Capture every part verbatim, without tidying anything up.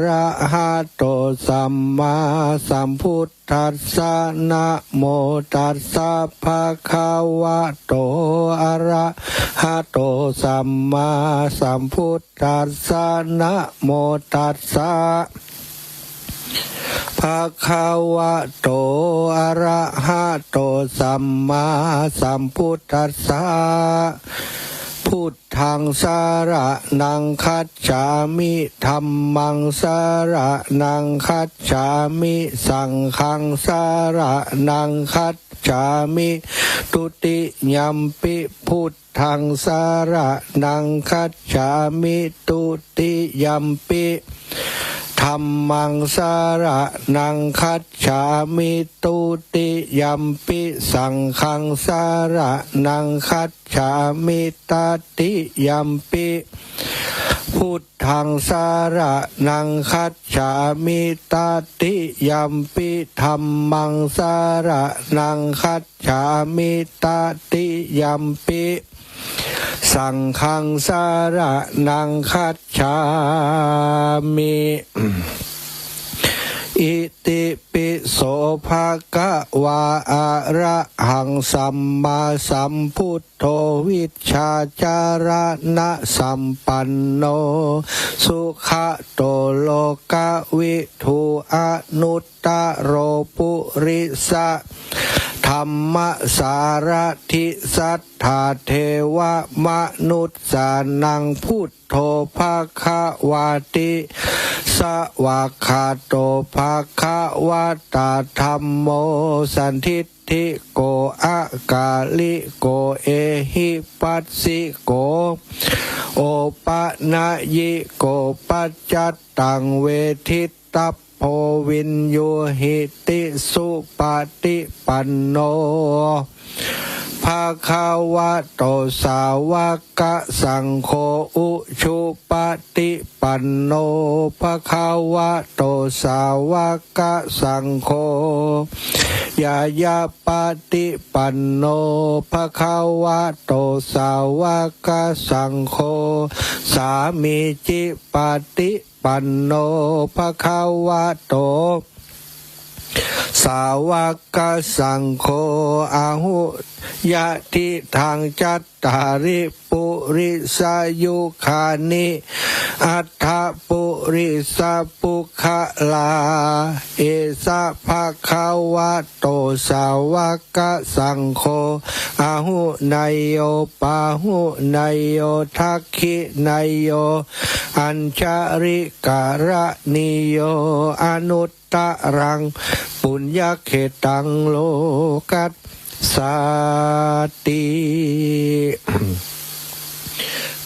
ระหะโต สัมมาสัมพุทธัสสะ นะโมตัสสะ ภะคะวะโต อะระหะโต สัมมาสัมพุทธัสสะ นะโมตัสสะ ภะคะวะโต อะระหะโต สัมมาสัมพุทธัสสะ พุทธัง สะระณัง คัจฉามิ ธัมมัง สะระณัง คัจฉามิ สังฆัง สะระณัง คัจฉามิ ทุติยัมปิ พุทธัง สะระณัง คัจฉามิ ทุติยัมปิ ธัมมัง สะระณัง คัจฉามิ ทุติยัมปิ สังฆัง สะระณัง คัจฉามิ ตติยัมปิ พุทธัง สะระณัง คัจฉามิ ตติยัมปิ ธัมมัง สะระณัง คัจฉามิ ตติยัมปิ สังฆัง สะระณัง คัจฉามิ อิติปิโส ภะคะวา อะระหัง สัมมาสัมพุทโธ วิชชาจารณะสัมปันโน สุขะโต โลกะวิทู อนุตตะโร ปุริสะธัมมะสารถิ สัตถาเทวะมนุสสานัง พุทโธ ภะคะวาติ สะวากขาโต ภะคะวะตา ธัมโม สันทิฏฐิโก อะกาลิโก เอหิปัสสิโก โอปะนะยิโก ปัจจัตตัง เวทิตตัพโพ วิญญูหิติ สุปะฏิปันโน ภะคะวะโต สาวกสังโฆ อุชุปะฏิปันโน ภะคะวะโต สาวกสังโฆ ญาญาปะฏิปันโน ภะคะวะโต สาวกสังโฆ สามีจิปะฏิปันโน ภะคะวะโต สาวกสังโฆ อาหุ ยะถิตัง จัตตาริ ปุริสายุคานิ อัตถะ ปุริสะปุคคลา เอสะ ภะคะวะโต สาวกสังโฆ อาหุเนยโย ปาหุเนยโย ทักขิเนยโย อัญชลิกะระณีโย อนุตตะรัง ปุญญะเขตัง โลกัสสาติ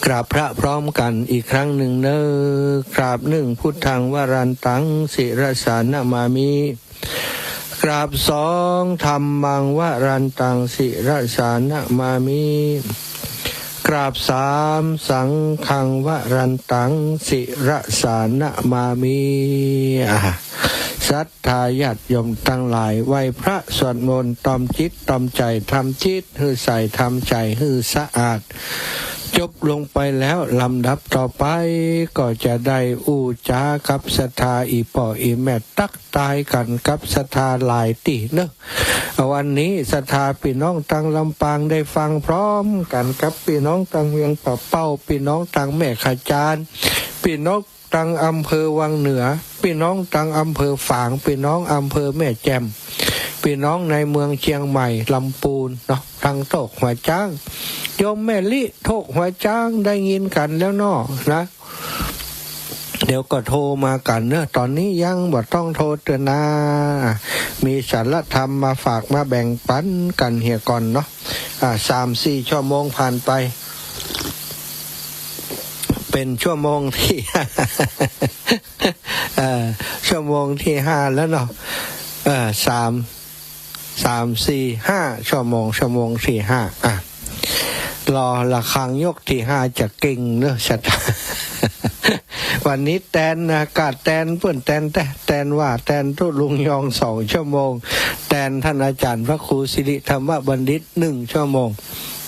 กราบพระพร้อมกั๋นอีกครั้งนึ่งเน่อ กราบนึ่ง พุทธัง วรันตัง ศิรสานะมามิ กราบสอง ธัมมัง วรันตัง ศิรสานะมามิ กราบสาม สังฆัง วรันตัง ศิรสานะมามิ อ่า ศรัทธาญาติโยมตังหลาย ไหว้พระสวดมนต์ ตอมจิตตอมใจ๋ ทำจิตหื้อใส ทำใจ๋หื้อสะอาด จบลงไปแล้ว ลำดับต่อไปก็จะได้อู้จ๋ากับศรัทธาอี่ป้ออี่แม่ ตั๊กตายกั๋นกับศรัทธาหลายตี้เน่อ วันนี้ศรัทธาปี้น้องตังลำปางได้ฟังพร้อมกั๋นกับปี้น้องตังเวียงป่าเป้า ปี้น้องตังแม่ขะจาน ปี้น้องตังอำเภอวังเหนือ ปี้น้องตังอำเภอฝาง ปี้น้องอำเภอแม่แจ่ม ปี้น้องในเมืองเจียงใหม่ ลำปูนเนาะ ตังโตกหัวจ๊าง โยมแม่ลิ โตกหัวจ๊าง ได้ยินกั๋นแล้วเนาะ นะ เดี๋ยวก็โทรมากั๋นเน่อ ต๋อนนี้ยังบ่ต้องโทรเตื้อนา มีสาระธรรมมาฝากมาแบ่งปั๋นกั๋นเหียก่อนเนาะ อ่า สามสี่ชั่วโมงผ่านไป เป๋นชั่วโมงตี้ เอ่อ ชั่วโมงตี้ห้าแล้วเนาะ เอ่อ สาม สาม สี่ ห้า ชั่วโมง ชั่วโมงตี้ห้า อ่ะ รอระฆังยกตี้ห้าจะกริ่งเน่อ ศรัทธา วันนี้แตนนะ กาแตนเปิ้นแตนแต๊ แตนว่าแตนตุ๊ลุงยองสองชั่วโมง แตนต้านอาจ๋ารย์พระครูสิริธรรมบัณฑิตหนึ่งชั่วโมง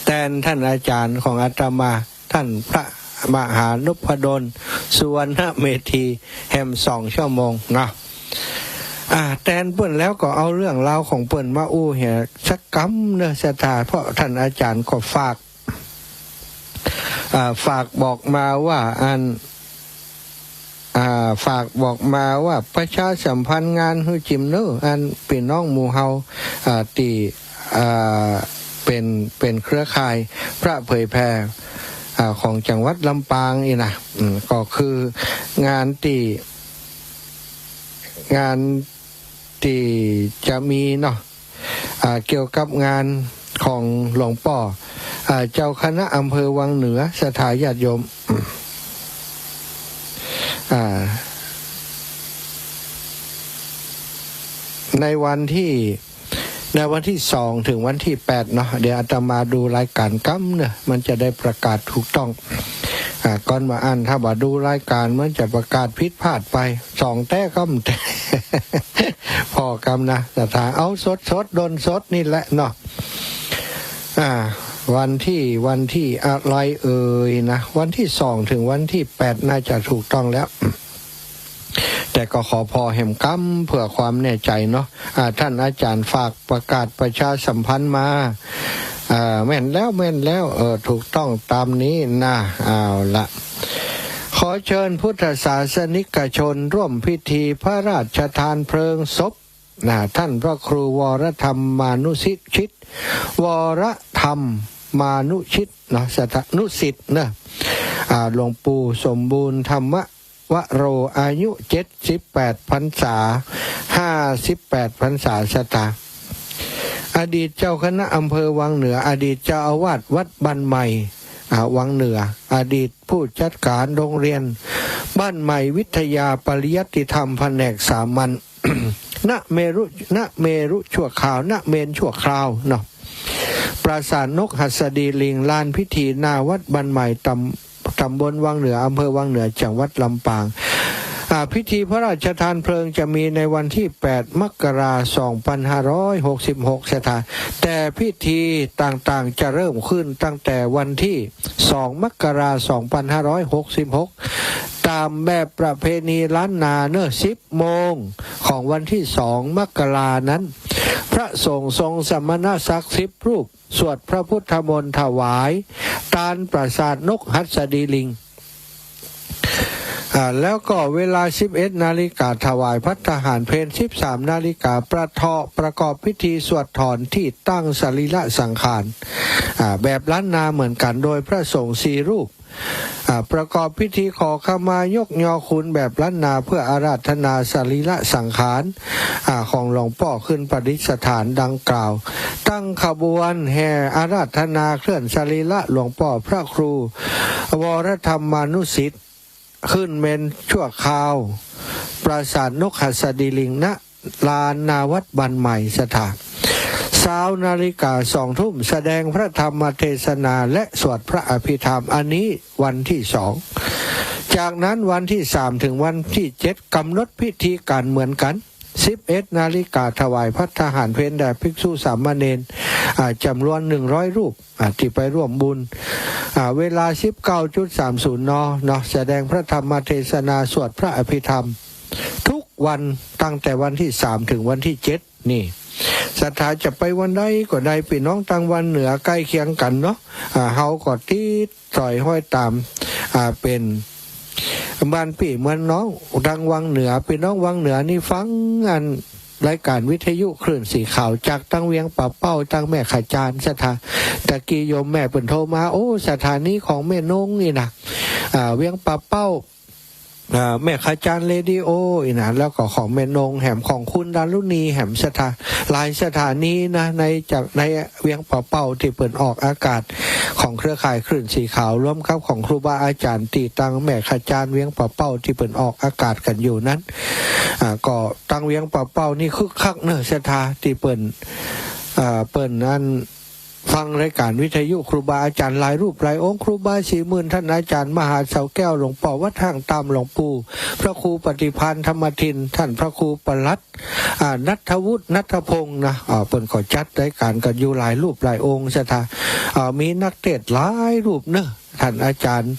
แตนต้านอาจ๋ารย์ของอาตมา ต้านพระ มหานพดล สุวรรณเมธี แหมสองชั่วโมงเนาะ อ่า แตนเปิ้นแล้วก็เอาเรื่องราวของเปิ้นมาอู้เหียสักกำเนาะศรัทธา เพราะท่านอาจารย์ก็ฝาก อ่า ฝากบอกมาว่าอัน อ่า ฝากบอกมาว่าประชาสัมพันธ์งานหื้อจิมเนาะ อันปี้น้องหมู่เฮา อ่า ตี้ อ่า เป๋น เป๋นเครือข่ายพระเผยแผ่ อ่า ของจังหวัดลำปางอี้นะ อืม ก็คืองานตี้ งานตี้จะมีเนาะ อ่า เกี่ยวกับงานของหลวงป้อ อ่า เจ้าคณะอำเภอวังเหนือ ศรัทธาญาติโยม อ่า ในวันตี้ ในวันตี้สองถึงวันตี้แปดเนาะ เดี๋ยวอาตมาดูรายการกำเนาะ มันจะได้ประกาศถูกต้อง อ่า ก่อนว่าอั้นถ้าว่าดูรายการมันจะประกาศผิดพลาดไป สองแต๊กำแต๊ ผ่อกำนะศรัทธา เอาสดๆ ด้นสดนี่แหละเนาะ อ่า วันตี้ วันตี้อะไรเอ่ยนะ วันตี้สองถึงวันตี้แปดน่าจะถูกต้องแล้ว แต่ก็ขอผ่อแหมกำเพื่อความแน่ใจเนาะ อ่า ท่านอาจารย์ฝากประกาศประชาสัมพันธ์มา อ่า แม่นแล้ว แม่นแล้ว เออ ถูกต้องตามนี้นะ เอาละ ขอเชิญพุทธศาสนิกชนร่วมพิธีพระราชทานเพลิงศพ นะ ท่านพระครูวรธรรมานุสิทธิ์ วรธรรมานุสิทธิ์เนาะ ศรัทธา นุสิทธิ์เนาะ อ่า หลวงปู่สมบูรณ์ธรรมวโร อายุเจ็ดสิบแปดพรรษา ห้าสิบแปดพรรษา ศรัทธา อดีตเจ้าคณะอำเภอวังเหนือ อดีตเจ้าอาวาสวัดบ้านใหม่ อ่า วังเหนือ อดีตผู้จัดการโรงเรียนบ้านใหม่วิทยาปริยัติธรรมแผนกสามัญ ณ เมรุ ณ เมรุชั่วคราว ณ เมรุชั่วคราวเนาะ ปราสาทนกหัสดีลิง ลานพิธีหน้าวัดบ้านใหม่ ตำ ตำบลวังเหนือ อำเภอวังเหนือ จังหวัดลำปาง อ่า พิธีพระราชทานเพลิงจะมีในวันตี้แปดมกราสองพันห้าร้อยหกสิบหก ศรัทธา แต่พิธีต่างๆ จะเริ่มขึ้นตั้งแต่วันตี้สองมกราสองพันห้าร้อยหกสิบหก ตามแบบประเพณีล้านนาเนาะ สิบโมงของวันตี้สองมกรานั้น พระสงฆ์ทรงสมณศักดิ์สิบรูป สวดพระพุทธมนต์ถวายตานปราสาทนกหัสดีลิง อ่า แล้วก็เวลาสิบเอ็ดนาฬิกาถวายภัตตาหารเพล สิบสามนาฬิกาประเทาะ ประกอบพิธีสวดถอนตี้ตั้งสรีระสังขาร อ่า แบบล้านนาเหมือนกัน โดยพระสงฆ์สี่รูป อ่า ประกอบพิธีขอขมายกยอคุณแบบล้านนา เพื่ออาราธนาสรีระสังขาร อ่า ของหลวงป้อขึ้นประดิษฐานดังกล่าว ตั้งขบวนแห่อาราธนาเคลื่อนสรีระหลวงป้อพระครูวรธรรมานุสิทธิ์ ขึ้นเมรุชั่วคราว ปราสาทนกหัสดีลิง ณ ลานนาวัดบ้านใหม่ ศรัทธา ซาวนาฬิกา สองทุ่ม แสดงพระธรรมเทศนาและสวดพระอภิธรรม อันนี้วันตี้สอง จากนั้นวันตี้สามถึงวันตี้เจ็ด กำหนดพิธีการเหมือนกัน สิบเอ็ดนาฬิกาถวายภัตตาหารเพลแด่ภิกษุสามเณร อ่า จำนวนหนึ่งร้อยรูป อ่า ตี้ไปร่วมบุญ อ่า เวลาสิบเก้าจุดสามสิบ น เนาะ แสดงพระธรรมเทศนาสวดพระอภิธรรม ทุกวันตั้งแต่วันตี้สามถึงวันตี้เจ็ด นี่ ศรัทธาจะไปวันใดก็ได้ ปี้น้องตางวังเหนือใก้เคียงกั๋นเนาะ อ่า เฮาก็ติดสอยฮ้อยต๋าม อ่า เป๋นบ้านปี้เหมือนน้องตางวังเหนือ ปี้น้องวังเหนือนี่ฟังอันรายการวิทยุคลื่นสีขาวจากตางเวียงป่าเป้า ตางแม่ขจาน ศรัทธา ตะกี้โยมแม่เปิ้นโทรมา โอ้ สถานีของแม่นงนี่นะ อ่า เวียงป่าเป้า อ่า แม่ขจานเรดิโออี้นะ แล้วก็ของแม่นงแหม ของคุณดารุณีแหม ศรัทธา หลายสถานีนะ ในจากในเวียงป่าเป้าตี้เปิ้นออกอากาศ ของเครือข่ายคลื่นสีขาว รวมกับของครูบาอาจ๋ารย์ตี้ตางแม่ขจานเวียงป่าเป้าตี้เปิ้นออกอากาศกั๋นอยู่นั้น อ่า ก็ตางเวียงป่าเป้านี่คึกคักเนาะ ศรัทธา ตี้เปิ้น อ่า เปิ้นอัน ฟังรายก๋านวิทยุครูบาอาจ๋ารย์หลายรูปหลายองค์ ครูบาศรีหมื่น ต้านอาจ๋ารย์มหาเสาแก้ว หลวงป้อวัดห้างตาม หลวงปู่พระครูปฏิภาณธรรมทิน ต้านพระครูประหลัด อ่า ณัฐวุฒิ ณัฐพงษ์นะ อ่า เปิ้นก็จัดรายก๋านกั๋นอยู่หลายรูปหลายองค์ ศรัทธา อ่า มีนักเตสน์หลายรูปเนาะ ต้านอาจ๋ารย์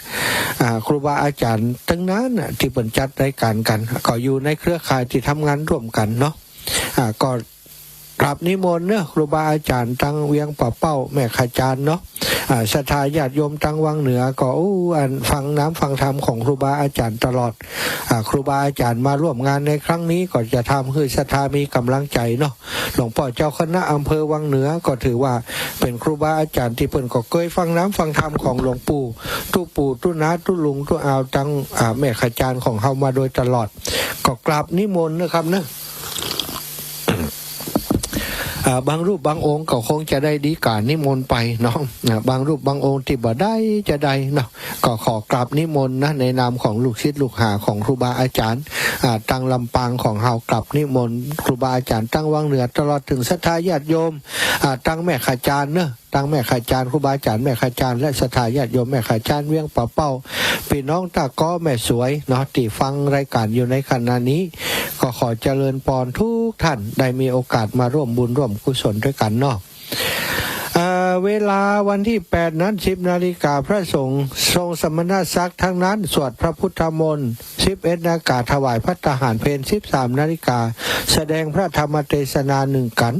อ่า ครูบาอาจ๋ารย์ตึงนั้นน่ะ ตี้เปิ้นจัดรายก๋านกั๋น ก็อยู่ในเครือข่ายตี้ทำงานร่วมกั๋นเนาะ อ่า ก็กราบนิมนต์เนาะ ครูบาอาจ๋ารย์ตังเวียงป่าเป้า แม่ขจานเนาะ อ่า ศรัทธาญาติโยมตังวังเหนือก็ อู้ อันฟังน้ำฟังธรรมของครูบาอาจ๋ารย์ตลอด อ่า ครูบาอาจ๋ารย์มาร่วมงานในครั้งนี้ก็จะทำหื้อศรัทธามีก๋ำลังใจ๋เนาะ หลวงป้อเจ้าคณะอำเภอวังเหนือก็ถือว่าเป๋นครูบาอาจ๋ารย์ตี้เปิ้นก็เกยฟังน้ำฟังธรรมของหลวงปู่ ตุ๊ปู่ตุ๊น้าตุ๊ลุงตุ๊อาวตัง อ่า แม่ขจานของเฮามาโดยตลอด ก็กราบนิมนต์นะครับเนาะ อ่า บางรูปบางองค์ก็คงจะได้ดีก๋านิมนต์ไปเนาะ อ่า บางรูปบางองค์ตี้บ่ได้จะได้เนาะ ก็ขอกราบนิมนต์นะ ในนามของลูกศิษย์ลูกหาของครูบาอาจ๋ารย์ อ่า ตังลำปางของเฮากราบนิมนต์ครูบาอาจ๋ารย์ตังวังเหนือ ตลอดเถิงศรัทธาญาติโยม อ่า ตังแม่ขจานเนาะ ตังแม่ขจาน ครูบาอาจ๋ารย์แม่ขจาน และศรัทธาญาติโยมแม่ขจานเวียงป่าเป้า ปี้น้องต้าก๊อแม่สวยเนาะ ตี้ฟังรายก๋านอยู่ในขณะนี้ ก็ขอเจริญปอนทุกท่าน ได้มีโอกาสมาร่วมบุญร่วมกุศลด้วยกั๋นเนาะ เอ่อ เวลาวันตี้แปดนั้น สิบนาฬิกา พระสงฆ์ทรงสมณศักดิ์ทั้งนั้น สวดพระพุทธมนต์ สิบเอ็ดนาฬิกา ถวายภัตตาหารเพล สิบสามนาฬิกา แสดงพระธรรมเทศนาหนึ่งกั๋น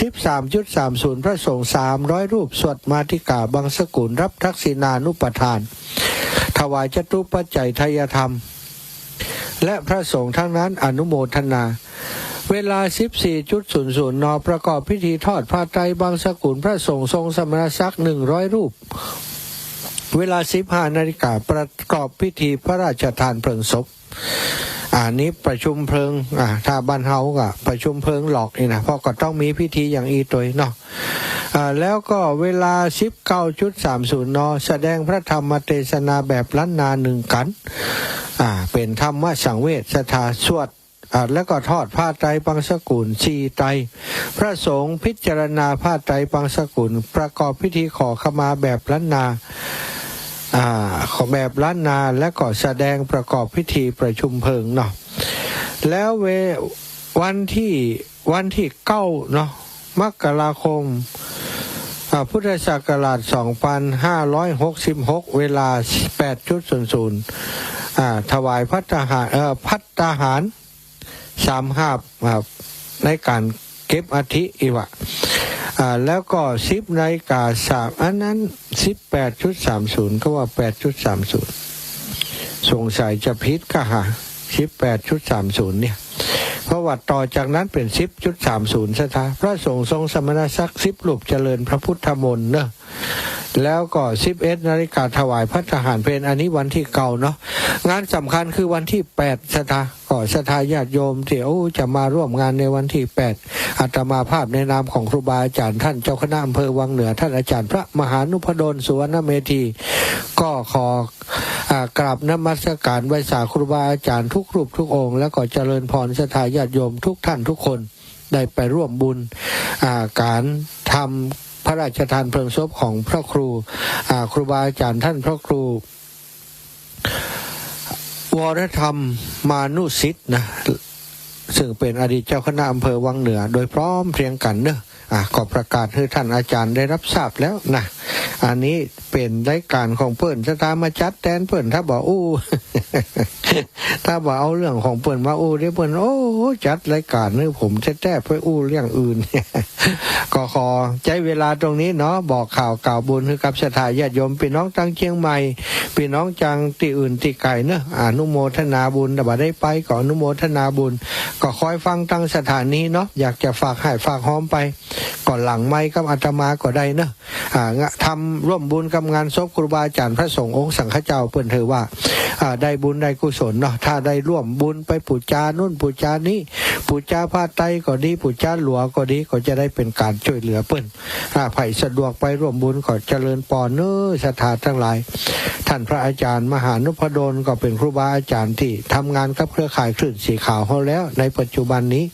สิบสามจุดสามศูนย์ พระสงฆ์สามร้อยรูป สวดมาติกาบังสกุล รับทักษิณานุปทาน ถวายจตุปัจจัยทายธรรม และพระสงฆ์ทั้งนั้นอนุโมทนา เวลา สิบสี่จุดศูนย์ศูนย์ น. ประกอบพิธีทอดผ้าไตรบังสกุล พระสงฆ์ทรงสมณศักดิ์หนึ่งร้อยรูป เวลา สิบห้านาฬิกา ประกอบพิธีพระราชทานเพลิงศพ อันนี้ประชุมเพลิง อ่า ถ้าบ้านเฮาก็ประชุมเพลิงหลอกนี่นะ เพราะก็ต้องมีพิธีอย่างอี้ตวยเนาะ อ่า แล้วก็เวลา สิบเก้าจุดสามศูนย์ น. แสดงพระธรรมเทศนาแบบล้านนาหนึ่งกั๋น อ่า เป๋นธรรมสังเวชศรัทธาสวด อ่า แล้วก็ทอดผ้าไตรบังสกุล สี่ไตร พระสงฆ์พิจารณาผ้าไตรบังสกุล ประกอบพิธีขอขมาแบบล้านนา อ่า ขอแบบล้านนา แล้วก็แสดงประกอบพิธีประชุมเพลิงเนาะ แล้วเว วันตี้ วันตี้เก้าเนาะ มกราคม อ่า พุทธศักราช สองพันห้าร้อยหกสิบหก เวลา แปดจุดศูนย์ศูนย์ อ่า ถวายภัตตาหาร เอ่อ ภัตตาหาร สามหาบ อ่า ในก๋านเก็บอัฐิอีกว่า อ่า แล้วก็ สิบนาฬิกาสาม อันนั้น สิบแปดจุดสามศูนย์ ก็ว่า แปดจุดสามศูนย์ สงสัยจะผิดก็หา สิบแปดจุดสามศูนย์ เนี่ย เพราะว่าต่อจากนั้นเป๋น สิบจุดสามศูนย์ ศรัทธา พระสงฆ์ทรงสมณศักดิ์ สิบรูป เจริญพระพุทธมนต์เนาะ แล้วก็ สิบเอ็ดนาฬิกา ถวายภัตตาหารเพล อันนี้วันตี้เก้าเนาะ งานสำคัญคือวันตี้แปด ศรัทธา ก็ศรัทธาญาติโยมตี้ โอ้ จะมาร่วมงานในวันตี้แปด อาตมาภาพในนามของครูบาอาจ๋ารย์ ต้านเจ้าคณะอำเภอวังเหนือ ต้านอาจ๋ารย์พระมหานุพดล สุวรรณเมธี ก็ขอ อ่า กราบนมัสการไหว้สาครูบาอาจ๋ารย์ทุกรูปทุกองค์ แล้วก็เจริญพรศรัทธาญาติโยมทุกท่านทุกคน ได้ไปร่วมบุญ อ่า ก๋านทำพระราชทานเพลิงศพของพระครู อ่า ครูบาอาจ๋ารย์ต้านพระครู วรธรรมานุสิทธิ์นะ ซึ่งเป๋นอดีตเจ้าคณะอำเภอวังเหนือ โดยพร้อมเพรียงกั๋นเนาะ อ่ะ ก็ประกาศหื้อต้านอาจ๋ารย์ได้ฮับทราบแล้วนะ อันนี้เป๋นรายก๋านของเปิ้น ศรัทธามาจัดแตนเปิ้น ถ้าบ่อู้ ถ้าบ่เอาเรื่องของเปิ้นมาอู้เดี๋ยวเปิ้น โอ้ จัดรายก๋านหื้อผมแต๊ๆ ไปอู้เรื่องอื่น ก็ขอใจ๊เวลาตรงนี้เนาะ บอกข่าวกล่าวบุญหื้อกับศรัทธาญาติโยม ปี้น้องตังเจียงใหม่ ปี้น้องตังตี้อื่นตี้ไก๋เนาะ อนุโมทนาบุญ ถ้าบ่ได้ไปก็อนุโมทนาบุญ ก็คอยฟังตังสถานีเนาะ อยากจะฝากฮ้ายฝากฮอมไป ก็หลังไมค์กับอาตมาก็ได้เนาะ อ่า งะ ทำร่วมบุญกับงานศพครูบาอาจ๋ารย์พระสงฆ์องค์สังฆเจ้า เปิ้นถือว่า อ่า ได้บุญได้กุศลเนาะ ถ้าได้ร่วมบุญไปปู๋จาโน่นปู๋จานี้ ปู๋จาผ้าไตรก็ดี ปู๋จาหลัวก็ดี ก็จะได้เป๋นก๋านจ้วยเหลือเปิ้น อ่า ใผสะดวกไปร่วมบุญก็เจริญปอนเนาะ ศรัทธาตังหลาย ต้านพระอาจ๋ารย์มหานุพดลก็เป๋นครูบาอาจ๋ารย์ตี้ทำงานกับเครือข่ายคลื่นสีขาวเฮาแล้ว ในปัจจุบันนี้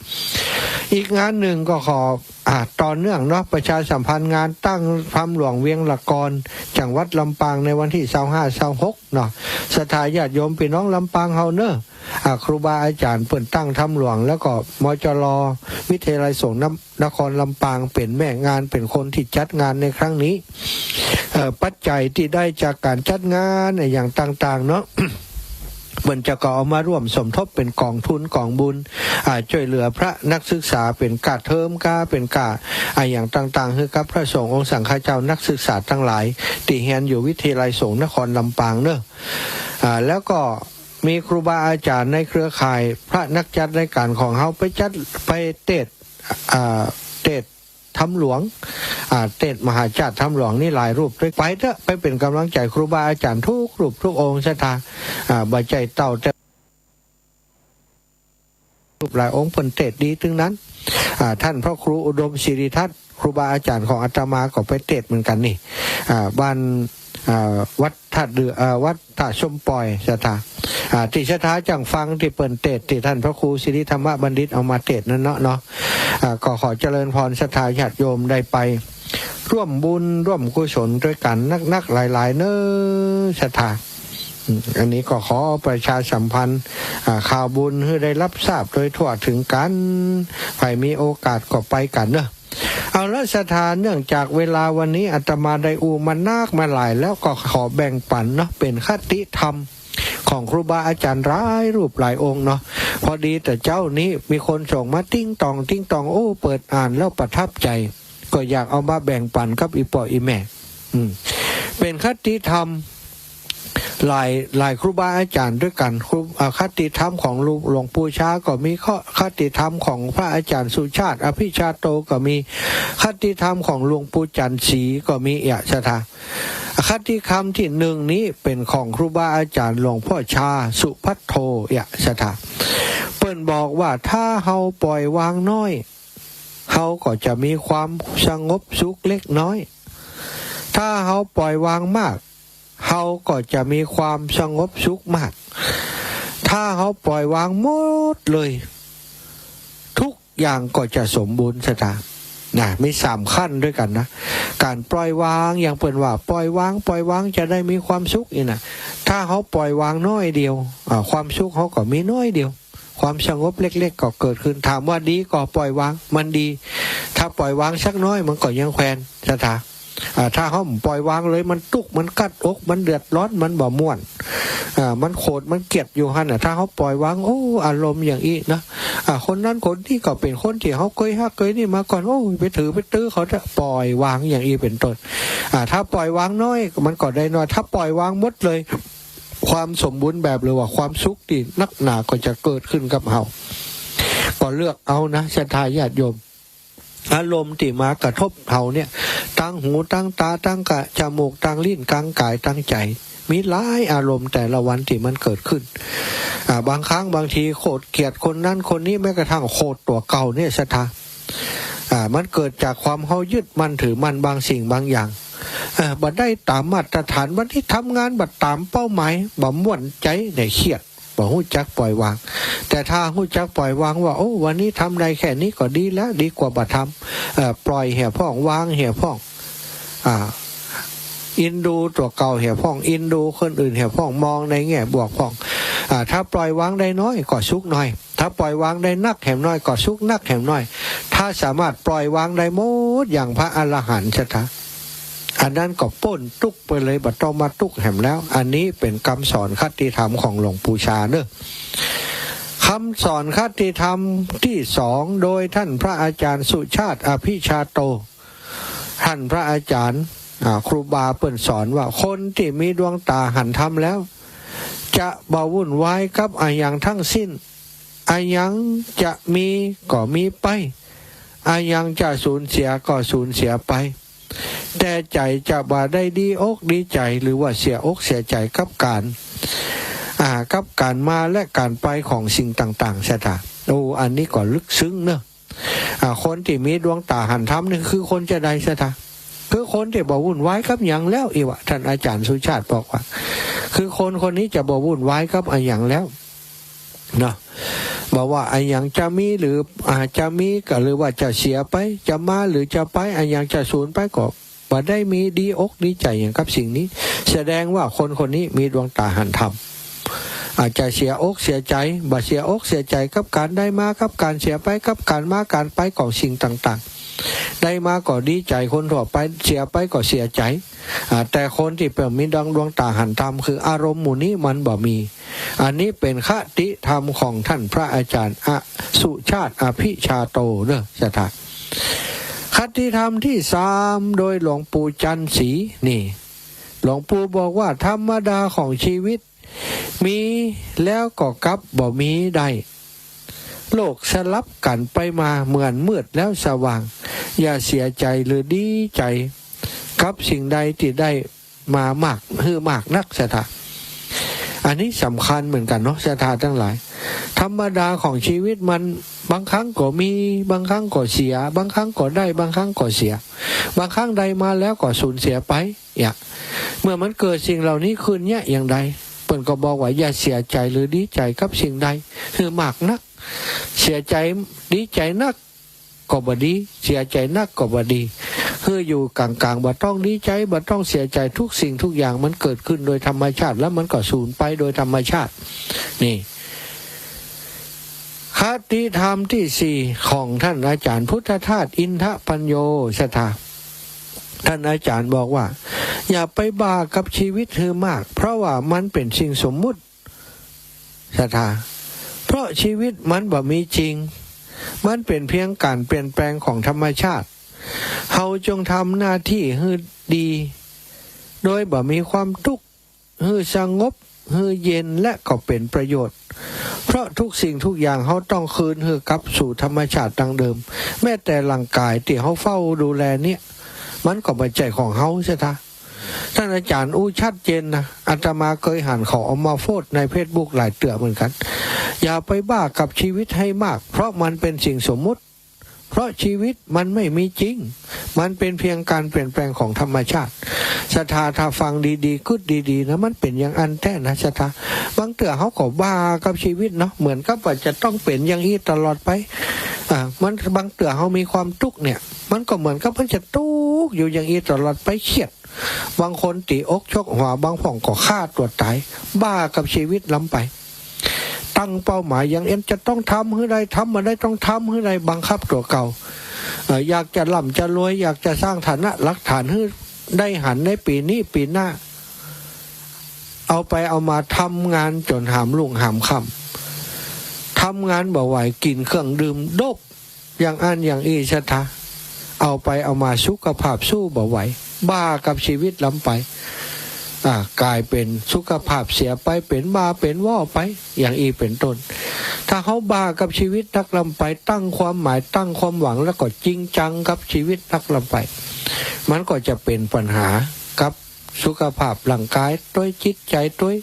อีกงานนึ่งก็ขอ อ่า ต่อเนื่องเนาะ ประชาสัมพันธ์งานตั้งธรรมหลวงเวียงละกอน จังหวัดลำปาง ในวันตี้ซาวห้า ซาวหกเนาะ ศรัทธาญาติโยมปี้น้องลำปางเฮาเนาะ อ่า ครูบาอาจ๋ารย์เปิ้นตั้งธรรมหลวง แล้วก็ มจร วิทยาลัยสงฆ์นครลำปาง เป๋นแม่งาน เป๋นคนตี้จัดงานในครั้งนี้ เอ่อ ปัจจัยตี้ได้จากก๋านจัดงานอะหยังต่างๆ เนาะ เปิ้นจะก็เอามาร่วมสมทบเป๋นก๋องทุนก๋องบุญ อ่า จ้วยเหลือพระนักศึกษา เป๋นก้าเทอมก้า เป๋นก้าอะหยังต่างๆ หื้อกับพระสงฆ์องค์สังฆเจ้านักศึกษาตังหลาย ตี้เฮียนอยู่วิทยาลัยสงฆ์นครลำปางเนาะ อ่า แล้วก็มีครูบาอาจ๋ารย์ในเครือข่ายพระนักจัดรายก๋านของเฮาไปจัด ไปเตสน์ อ่า เตสน์ธรรมหลวง อ่า เตสน์มหาชาติธรรมหลวงนี่หลายรูปตวย ไปเต๊อะ ไปเป๋นก๋ำลังใจ๋ครูบาอาจ๋ารย์กู้รูปกู้องค์ศรัทธา อ่า บ่ใจ้เต้าแต่ รูปหลายองค์เปิ้นเตสน์ดีตึงนั้น อ่า ต้านพระครูอุดมศิริทัศน์ ครูบาอาจ๋ารย์ของอาตมาก็ไปเตสน์เหมือนกั๋นนี่ อ่า บ้าน อ่า วัดท่าเดือ อ่า วัดท่าส้มป่อยศรัทธา อ่า ตี้ศรัทธาจั่งฟังตี้เปิ้นเตสน์ ตี้ต้านพระครูสิริธรรมบัณฑิตเอามาเตสน์นั้นเนาะ เนาะ อ่า ก็ขอเจริญพรศรัทธาญาติโยมได้ไปร่วมบุญร่วมกุศลตวยกั๋นนักๆ หลายๆ เนาะศรัทธา อืม อันนี้ก็ขอประชาสัมพันธ์ อ่า ข่าวบุญหื้อได้ฮับทราบโดยทั่วเถิงกั๋น ใผมีโอกาสก็ไปกั๋นเนาะ เอาละศรัทธา เนื่องจากเวลาวันนี้อาตมาได้อู้มานักมาหลายแล้ว ก็ขอแบ่งปั๋นเนาะ เป๋นคติธรรมของครูบาอาจ๋ารย์หลายรูปหลายองค์เนาะ พอดีแต่เจ๊านี้มีคนส่งมาติ๊งต่องติ๊งต่อง โอ้ เปิดอ่านแล้วประทับใจ๋ ก็อยากเอามาแบ่งปั๋นกับอี่ป้ออี่แม่ อืม เป๋นคติธรรม หลาย หลายครูบาอาจ๋ารย์ตวยกั๋น ครู อ่า คติธรรมของหลวง หลวงปู่ชาก็มี คติธรรมของพระอาจ๋ารย์สุชาติอภิชาโตก็มี คติธรรมของหลวงปู่จันทร์ศรีก็มี เอียะศรัทธา คติธรรมตี้นึ่งนี้เป๋นของครูบาอาจ๋ารย์หลวงป้อชาสุภัทโท เอียะศรัทธา เปิ้นบอกว่า ถ้าเฮาปล่อยวางน้อย เฮาก็จะมีความสงบสุขเล็กน้อย ถ้าเฮาปล่อยวางมาก เฮาก็จะมีความสงบสุขมาก ถ้าเฮาปล่อยวางหมดเลย ทุกอย่างก็จะสมบูรณ์ศรัทธา นะ มีสามขั้นตวยกั๋นนะ ก๋านปล่อยวาง อย่างเปิ้นว่า ปล่อยวาง ปล่อยวางจะได้มีความสุขนี่นะ ถ้าเฮาปล่อยวางน้อยเดียว อ่า ความสุขเฮาก็มีน้อยเดียว ความสงบเล็กๆ ก็เกิดขึ้น ถามว่าดีก่อปล่อยวาง มันดี ถ้าปล่อยวางสักน้อยมันก็ยังแควนศรัทธา อ่า ถ้าเฮาบ่ปล่อยวางเลย มันตุ๊กข์ มันกั๊ดอก มันเดือดร้อน มันบ่ม่วน อ่า มันโขด มันเกลียดอยู่หั้นน่ะ ถ้าเฮาปล่อยวาง โอ้ อารมณ์อย่างอี้นะ อ่า คนนั้นคนนี้ก็เป๋นคนตี้เฮาเกยฮักเกยนี่มาก่อน โอ้ ไปถือไปตื้อเขาเถอะ ปล่อยวางอย่างอี้เป๋นต้น อ่า ถ้าปล่อยวางน้อย มันก็ได้น้อย ถ้าปล่อยวางหมดเลย ความสมบูรณ์แบบหรือว่าความสุขตี้นักหนาก็จะเกิดขึ้นกับเฮา ก็เลือกเอานะศรัทธาญาติโยม อารมณ์ตี้มากระทบเฮาเนี่ย ตางหู ตางตา ตางกะ จมูก ตางลิ้น ตางก๋าย ตางใจ๋ มีหลายอารมณ์แต่ละวันตี้มันเกิดขึ้น อ่า บางครั้งบางทีโขดเกลียดคนนั้นคนนี้ แม้กระทั่งโขดตั๋วเก่าเนี่ยศรัทธา อ่า มันเกิดจากความเฮายึดมั่นถือมั่นบางสิ่งบางอย่าง เอ่อ บ่ได้ต๋ามมาตรฐาน วันนี้ทำงานบ่ต๋ามเป้าหมาย บ่ม่วนใจ๋ เนี่ยเครียด บ่ฮู้จักปล่อยวาง แต่ถ้าฮู้จักปล่อยวางว่า โอ้ วันนี้ทำได้แค่นี้ก็ดีแล้ว ดีกว่าบ่ทำ เอ่อ ปล่อยเหียพ่อง วางเหียพ่อง อ่า เอ็นดูตั๋วเก่าเหียพ่อง เอ็นดูคนอื่นเหียพ่อง มองในแง่บวกพ่อง อ่า ถ้าปล่อยวางได้น้อยก็สุขน้อย ถ้าปล่อยวางได้นักแหมน้อยก็สุขนักแหมน้อย ถ้าสามารถปล่อยวางได้หมดอย่างพระอรหันต์ศรัทธา อันนั้นก็ป๊นตุ๊กข์ไปเลย บ่ต้องมาตุ๊กข์แหมแล้ว อันนี้เป๋นกำสอนคติธรรมของหลวงปู่ชาเนาะ กำสอนคติธรรมตี้สอง โดยต้านพระอาจ๋ารย์สุชาติอภิชาโต ต้านพระอาจ๋ารย์ อ่า ครูบาเปิ้นสอนว่า คนตี้มีดวงต๋าหันธรรมแล้ว จะบ่วุ่นวายกับอะหยังตึงสิ้น อะหยังจะมีก็มีไป อะหยังจะสูญเสียก็สูญเสียไป แต่ใจ๋จะบ่ได้ดีอกดีใจ๋ หรือว่าเสียอกเสียใจ๋กับก๋าน อ่า กับก๋านมาและก๋านไปของสิ่งต่างๆ ศรัทธา โอ้ อันนี้ก็ลึกซึ้งเนาะ อ่า คนตี้มีดวงต๋าหันธรรมนี่คือคนจาใดศรัทธา คือคนตี้บ่วุ่นวายกับหยังแล้ว อี้วะ ต้านอาจ๋ารย์สุชาติบอกว่า คือคนคนนี้จะบ่วุ่นวายกับอะหยังแล้ว เนาะ บ่ว่าอะหยังจะมีหรือ อ่า จะมีก็หรือว่าจะเสียไป จะมาหรือจะไป อะหยังจะสูญไปก็บ่ได้มีดีอกดีใจ๋หยังกับสิ่งนี้ แสดงว่าคนคนนี้มีดวงต๋าหันธรรม อาจจะเสียอกเสียใจ๋ บ่เสียอกเสียใจ๋กับก๋านได้มา กับก๋านเสียไป กับก๋านมาก๋านไปของสิ่งต่างๆ ได้มาก็ดีใจ๋คนทั่วไป เสียไปก็เสียใจ๋ อ่า แต่คนตี้เปิ้นมีดวง ดวงต๋าหันธรรม คืออารมณ์หมู่นี้มันบ่มี อันนี้เป๋นคติธรรมของท่านพระอาจารย์อสุชาติอภิชาโตเด้อศรัทธา คติธรรมตี้สาม โดยหลวงปู่จันทร์ศรีนี่ หลวงปู่บอกว่า ธรรมดาของชีวิต มีแล้วก็กลับบ่มีได้ โลกสลับกั๋นไปมาเหมือนมืดแล้วสว่าง อย่าเสียใจ๋หรือดีใจ๋กับสิ่งใดตี้ได้มามาก หื้อมากนักศรัทธา อันนี้สำคัญเหมือนกั๋นเนาะศรัทธาตังหลาย ธรรมดาของชีวิตมันบางครั้งก็มี บางครั้งก็เสีย บางครั้งก็ได้ บางครั้งก็เสีย บางครั้งได้มาแล้วก็สูญเสียไป เนี่ย เมื่อมันเกิดสิ่งเหล่านี้ขึ้นเนี่ยอย่างใด เปิ้นก็บอกว่าอย่าเสียใจ๋หรือดีใจ๋กับสิ่งใดหื้อมากนัก เสียใจ๋ ดีใจ๋นักก็บ่ดี เสียใจ๋นักก็บ่ดี หื้ออยู่ก๋างๆ บ่ต้องดีใจ๋ บ่ต้องเสียใจ๋ ทุกสิ่งทุกอย่างมันเกิดขึ้นโดยธรรมชาติ แล้วมันก็สูญไปโดยธรรมชาติ นี่ คติธรรมตี้สี่ ของท่านอาจารย์พุทธทาสอินทปัญโญศรัทธา ท่านอาจารย์บอกว่า อย่าไปบ้ากับชีวิตหื้อมาก เพราะว่ามันเป๋นสิ่งสมมุติศรัทธา เพราะชีวิตมันบ่มีจริง มันเป๋นเพียงก๋านเปลี่ยนแปลงของธรรมชาติ เฮาจงทำหน้าตี้หื้อดี โดยบ่มีความตุ๊กข์ หื้อสงบ หื้อเย็น และก็เป๋นประโยชน์ เพราะทุกสิ่งทุกอย่างเฮาต้องคืนหื้อกลับสู่ธรรมชาติดั้งเดิม แม้แต่ร่างก๋ายตี้เฮาเฝ้าดูแลเนี่ย มันก็บ่ใจ้ของเฮาศรัทธา ท่านอาจารย์อู้ชัดเจนนะ อาตมาเกยหันเขาเอามาโพสต์ในเฟซบุ๊กหลายเตื้อเหมือนกั๋น อย่าไปบ้ากับชีวิตหื้อมาก เพราะมันเป๋นสิ่งสมมุติ เพราะชีวิตมันไม่มีจริง มันเป๋นเพียงก๋านเปลี่ยนแปลงของธรรมชาติศรัทธา ถ้าฟังดีๆ กึ๊ดดีๆ นะ มันเป๋นอย่างอั้นแต๊นะศรัทธา บางเตื้อเฮาก็บ้ากับชีวิตเนาะ เหมือนกับว่าจะต้องเป๋นอย่างอี้ตลอดไป อ่า มัน บางเตื้อเฮามีความตุ๊กข์เนี่ย มันก็เหมือนกับมันจะตุ๊กข์อยู่อย่างอี้ตลอดไป เครียด บางคนตี๋อกชกหัว บางพ่องก็ฆ่าตั๋วต๋าย บ้ากับชีวิตล้ำไป ตั้งเป้าหมายอย่างอื่น จะต้องทำหื้อได้ ทำบ่ได้ ต้องทำหื้อได้ บังคับตั๋วเก่า เอ่อ อยากจะร่ำจะรวย อยากจะสร้างฐานะหลักฐานหื้อได้หันในปี๋นี้ปี๋หน้า เอาไปเอามาทำงานจ๋นหามรุ่งหามค่ำ ทำงานบ่ไหว กิ๋นเครื่องดื่มโดป อย่างอั้นอย่างอี้ศรัทธา เอาไปเอามาสุขภาพสู้บ่ไหว บ้ากับชีวิตล้ำไป อ่า ก๋ายเป๋นสุขภาพเสียไป เป๋นบ้าเป๋นวอไป อย่างอี้เป๋นต้น ถ้าเฮาบ้ากับชีวิตนักล้ำไป ตั้งความหมาย ตั้งความหวัง แล้วก็จริงจังกับชีวิตนักล้ำไป มันก็จะเป๋นปัญหากับ สุขภาพร่างก๋ายตวย จิตใจ๋ตวย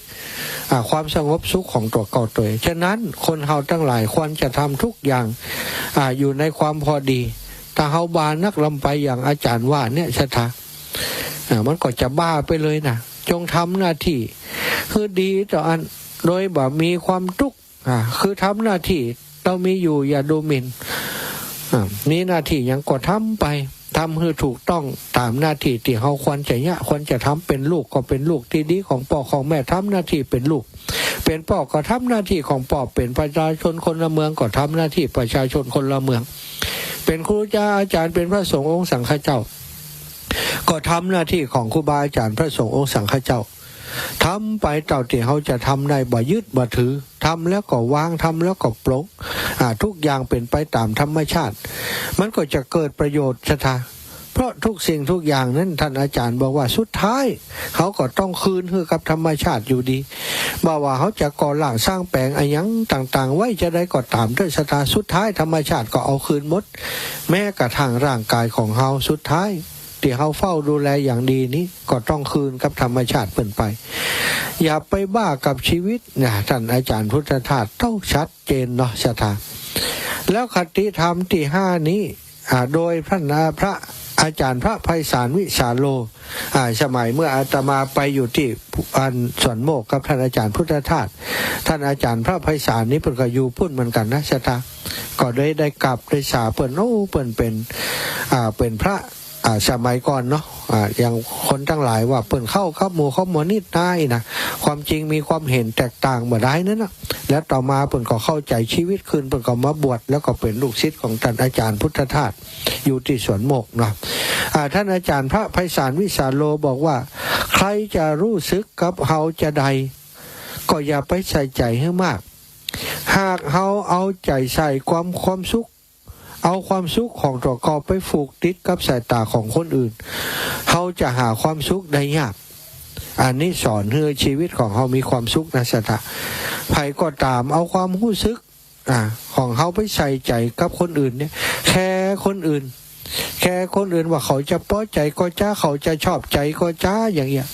อ่า ความสงบสุขของตั๋วเก่าตวย ฉะนั้นคนเฮาตังหลายควรจะทำทุกอย่าง อ่า อยู่ในความพอดี ถ้าเฮาบ้านักล้ำไปอย่างอาจ๋ารย์ว่าเนี่ยศรัทธา อ่า มันก็จะบ้าไปเลยนะ จงทำหน้าตี้หื้อดีเต้าอั้น โดยบ่มีความตุ๊กข์ อ่า คือทำหน้าตี้เต้ามีอยู่ อย่าดูหมิ่น อ่า มีหน้าตี้หยังก็ทำไป ทำหื้อถูกต้องต๋ามหน้าตี้ตี้เฮาควรจะเยียะ ควรจะทำ เป๋นลูกก็เป๋นลูกตี้ดีของป้อของแม่ ทำหน้าตี้เป๋นลูก เป๋นป้อก็ทำหน้าตี้ของป้อ เป๋นประชาชนคนละเมืองก็ทำหน้าตี้ประชาชนคนละเมือง เป๋นครูบาอาจ๋ารย์ เป๋นพระสงฆ์องค์สังฆเจ้า ก็ทำหน้าตี้ของครูบาอาจ๋ารย์พระสงฆ์องค์สังฆเจ้า ทำไปเต้าตี้เฮาจะทำได้ บ่ยึดบ่ถือ ทำแล้วก็วาง ทำแล้วก็ปลง อ่า ทุกอย่างเป๋นไปต๋ามธรรมชาติ มันก็จะเกิดประโยชน์ศรัทธา เพราะทุกสิ่งทุกอย่างนั้น ท่านอาจ๋ารย์บอกว่าสุดท้ายเฮาก็ต้องคืนหื้อกับธรรมชาติอยู่ดี บ่ว่าเฮาจะก่อร่างสร้างแป๋งอะหยังต่างๆ ไว้จาใดก็ต๋ามเต๊อะศรัทธา สุดท้ายธรรมชาติก็เอาคืนหมด แม้กระทั่งร่างก๋ายของเฮา สุดท้ายตี้เฮาเฝ้าดูแลอย่างดีนี้ ก็ต้องคืนกับธรรมชาติเปิ้นไป อย่าไปบ้ากับชีวิตนะ ท่านอาจ๋ารย์พุทธทาสเต้าชัดเจนเนาะศรัทธา แล้วคติธรรมตี้ห้านี้ อ่า โดยท่าน อ่า พระ อาจ๋ารย์พระไพศาลวิสาโล อ่า สมัยเมื่ออาตมาไปอยู่ตี้ อัน สวนโมกข์กับต้านอาจ๋ารย์พุทธทาส ต้านอาจ๋ารย์พระไพศาลนี่เปิ้นก็อยู่ปุ้นเหมือนกั๋นนะศรัทธา ก็ได้ ได้กราบได้สาเปิ้น โอ้ เปิ้นเป๋น อ่า เป๋นพระ อ่า สมัยก่อนเนาะ อ่า อย่างคนตังหลายว่าเปิ้นเข้ากับหมู่คอมมิวนิสต์นาอี้นะ ความจริงมีความเห็นแตกต่างบ่ดายนั้นนะ แล้วต่อมาเปิ้นก็เข้าใจ๋ชีวิตขึ้น เปิ้นก็มาบวช แล้วก็เป๋นลูกศิษย์ของต้านอาจ๋ารย์พุทธทาส อยู่ตี้สวนโมกข์เนาะ อ่า ต้านอาจ๋ารย์พระไพศาลวิสาโลบอกว่า ใผจะฮู้สึกกับเฮาจาใด ก็อย่าไปใส่ใจ๋หื้อมาก หากเฮาเอาใจ๋ใส่ความ ความสุข เอาความสุขของตั๋วเก่าไปผูกติดกับสายต๋าของคนอื่น เฮาจะหาความสุขได้ยาก อันนี้สอนหื้อชีวิตของเฮามีความสุขนะศรัทธา ใผก็ต๋ามเอาความฮู้สึก อ่า ของเฮาไปใส่ใจ๋กับคนอื่นเนี่ย แค่คนอื่น แค่คนอื่นว่าเขาจะปอใจ๋ก็จา เขาจะชอบใจ๋ก็จา อย่างเงี้ย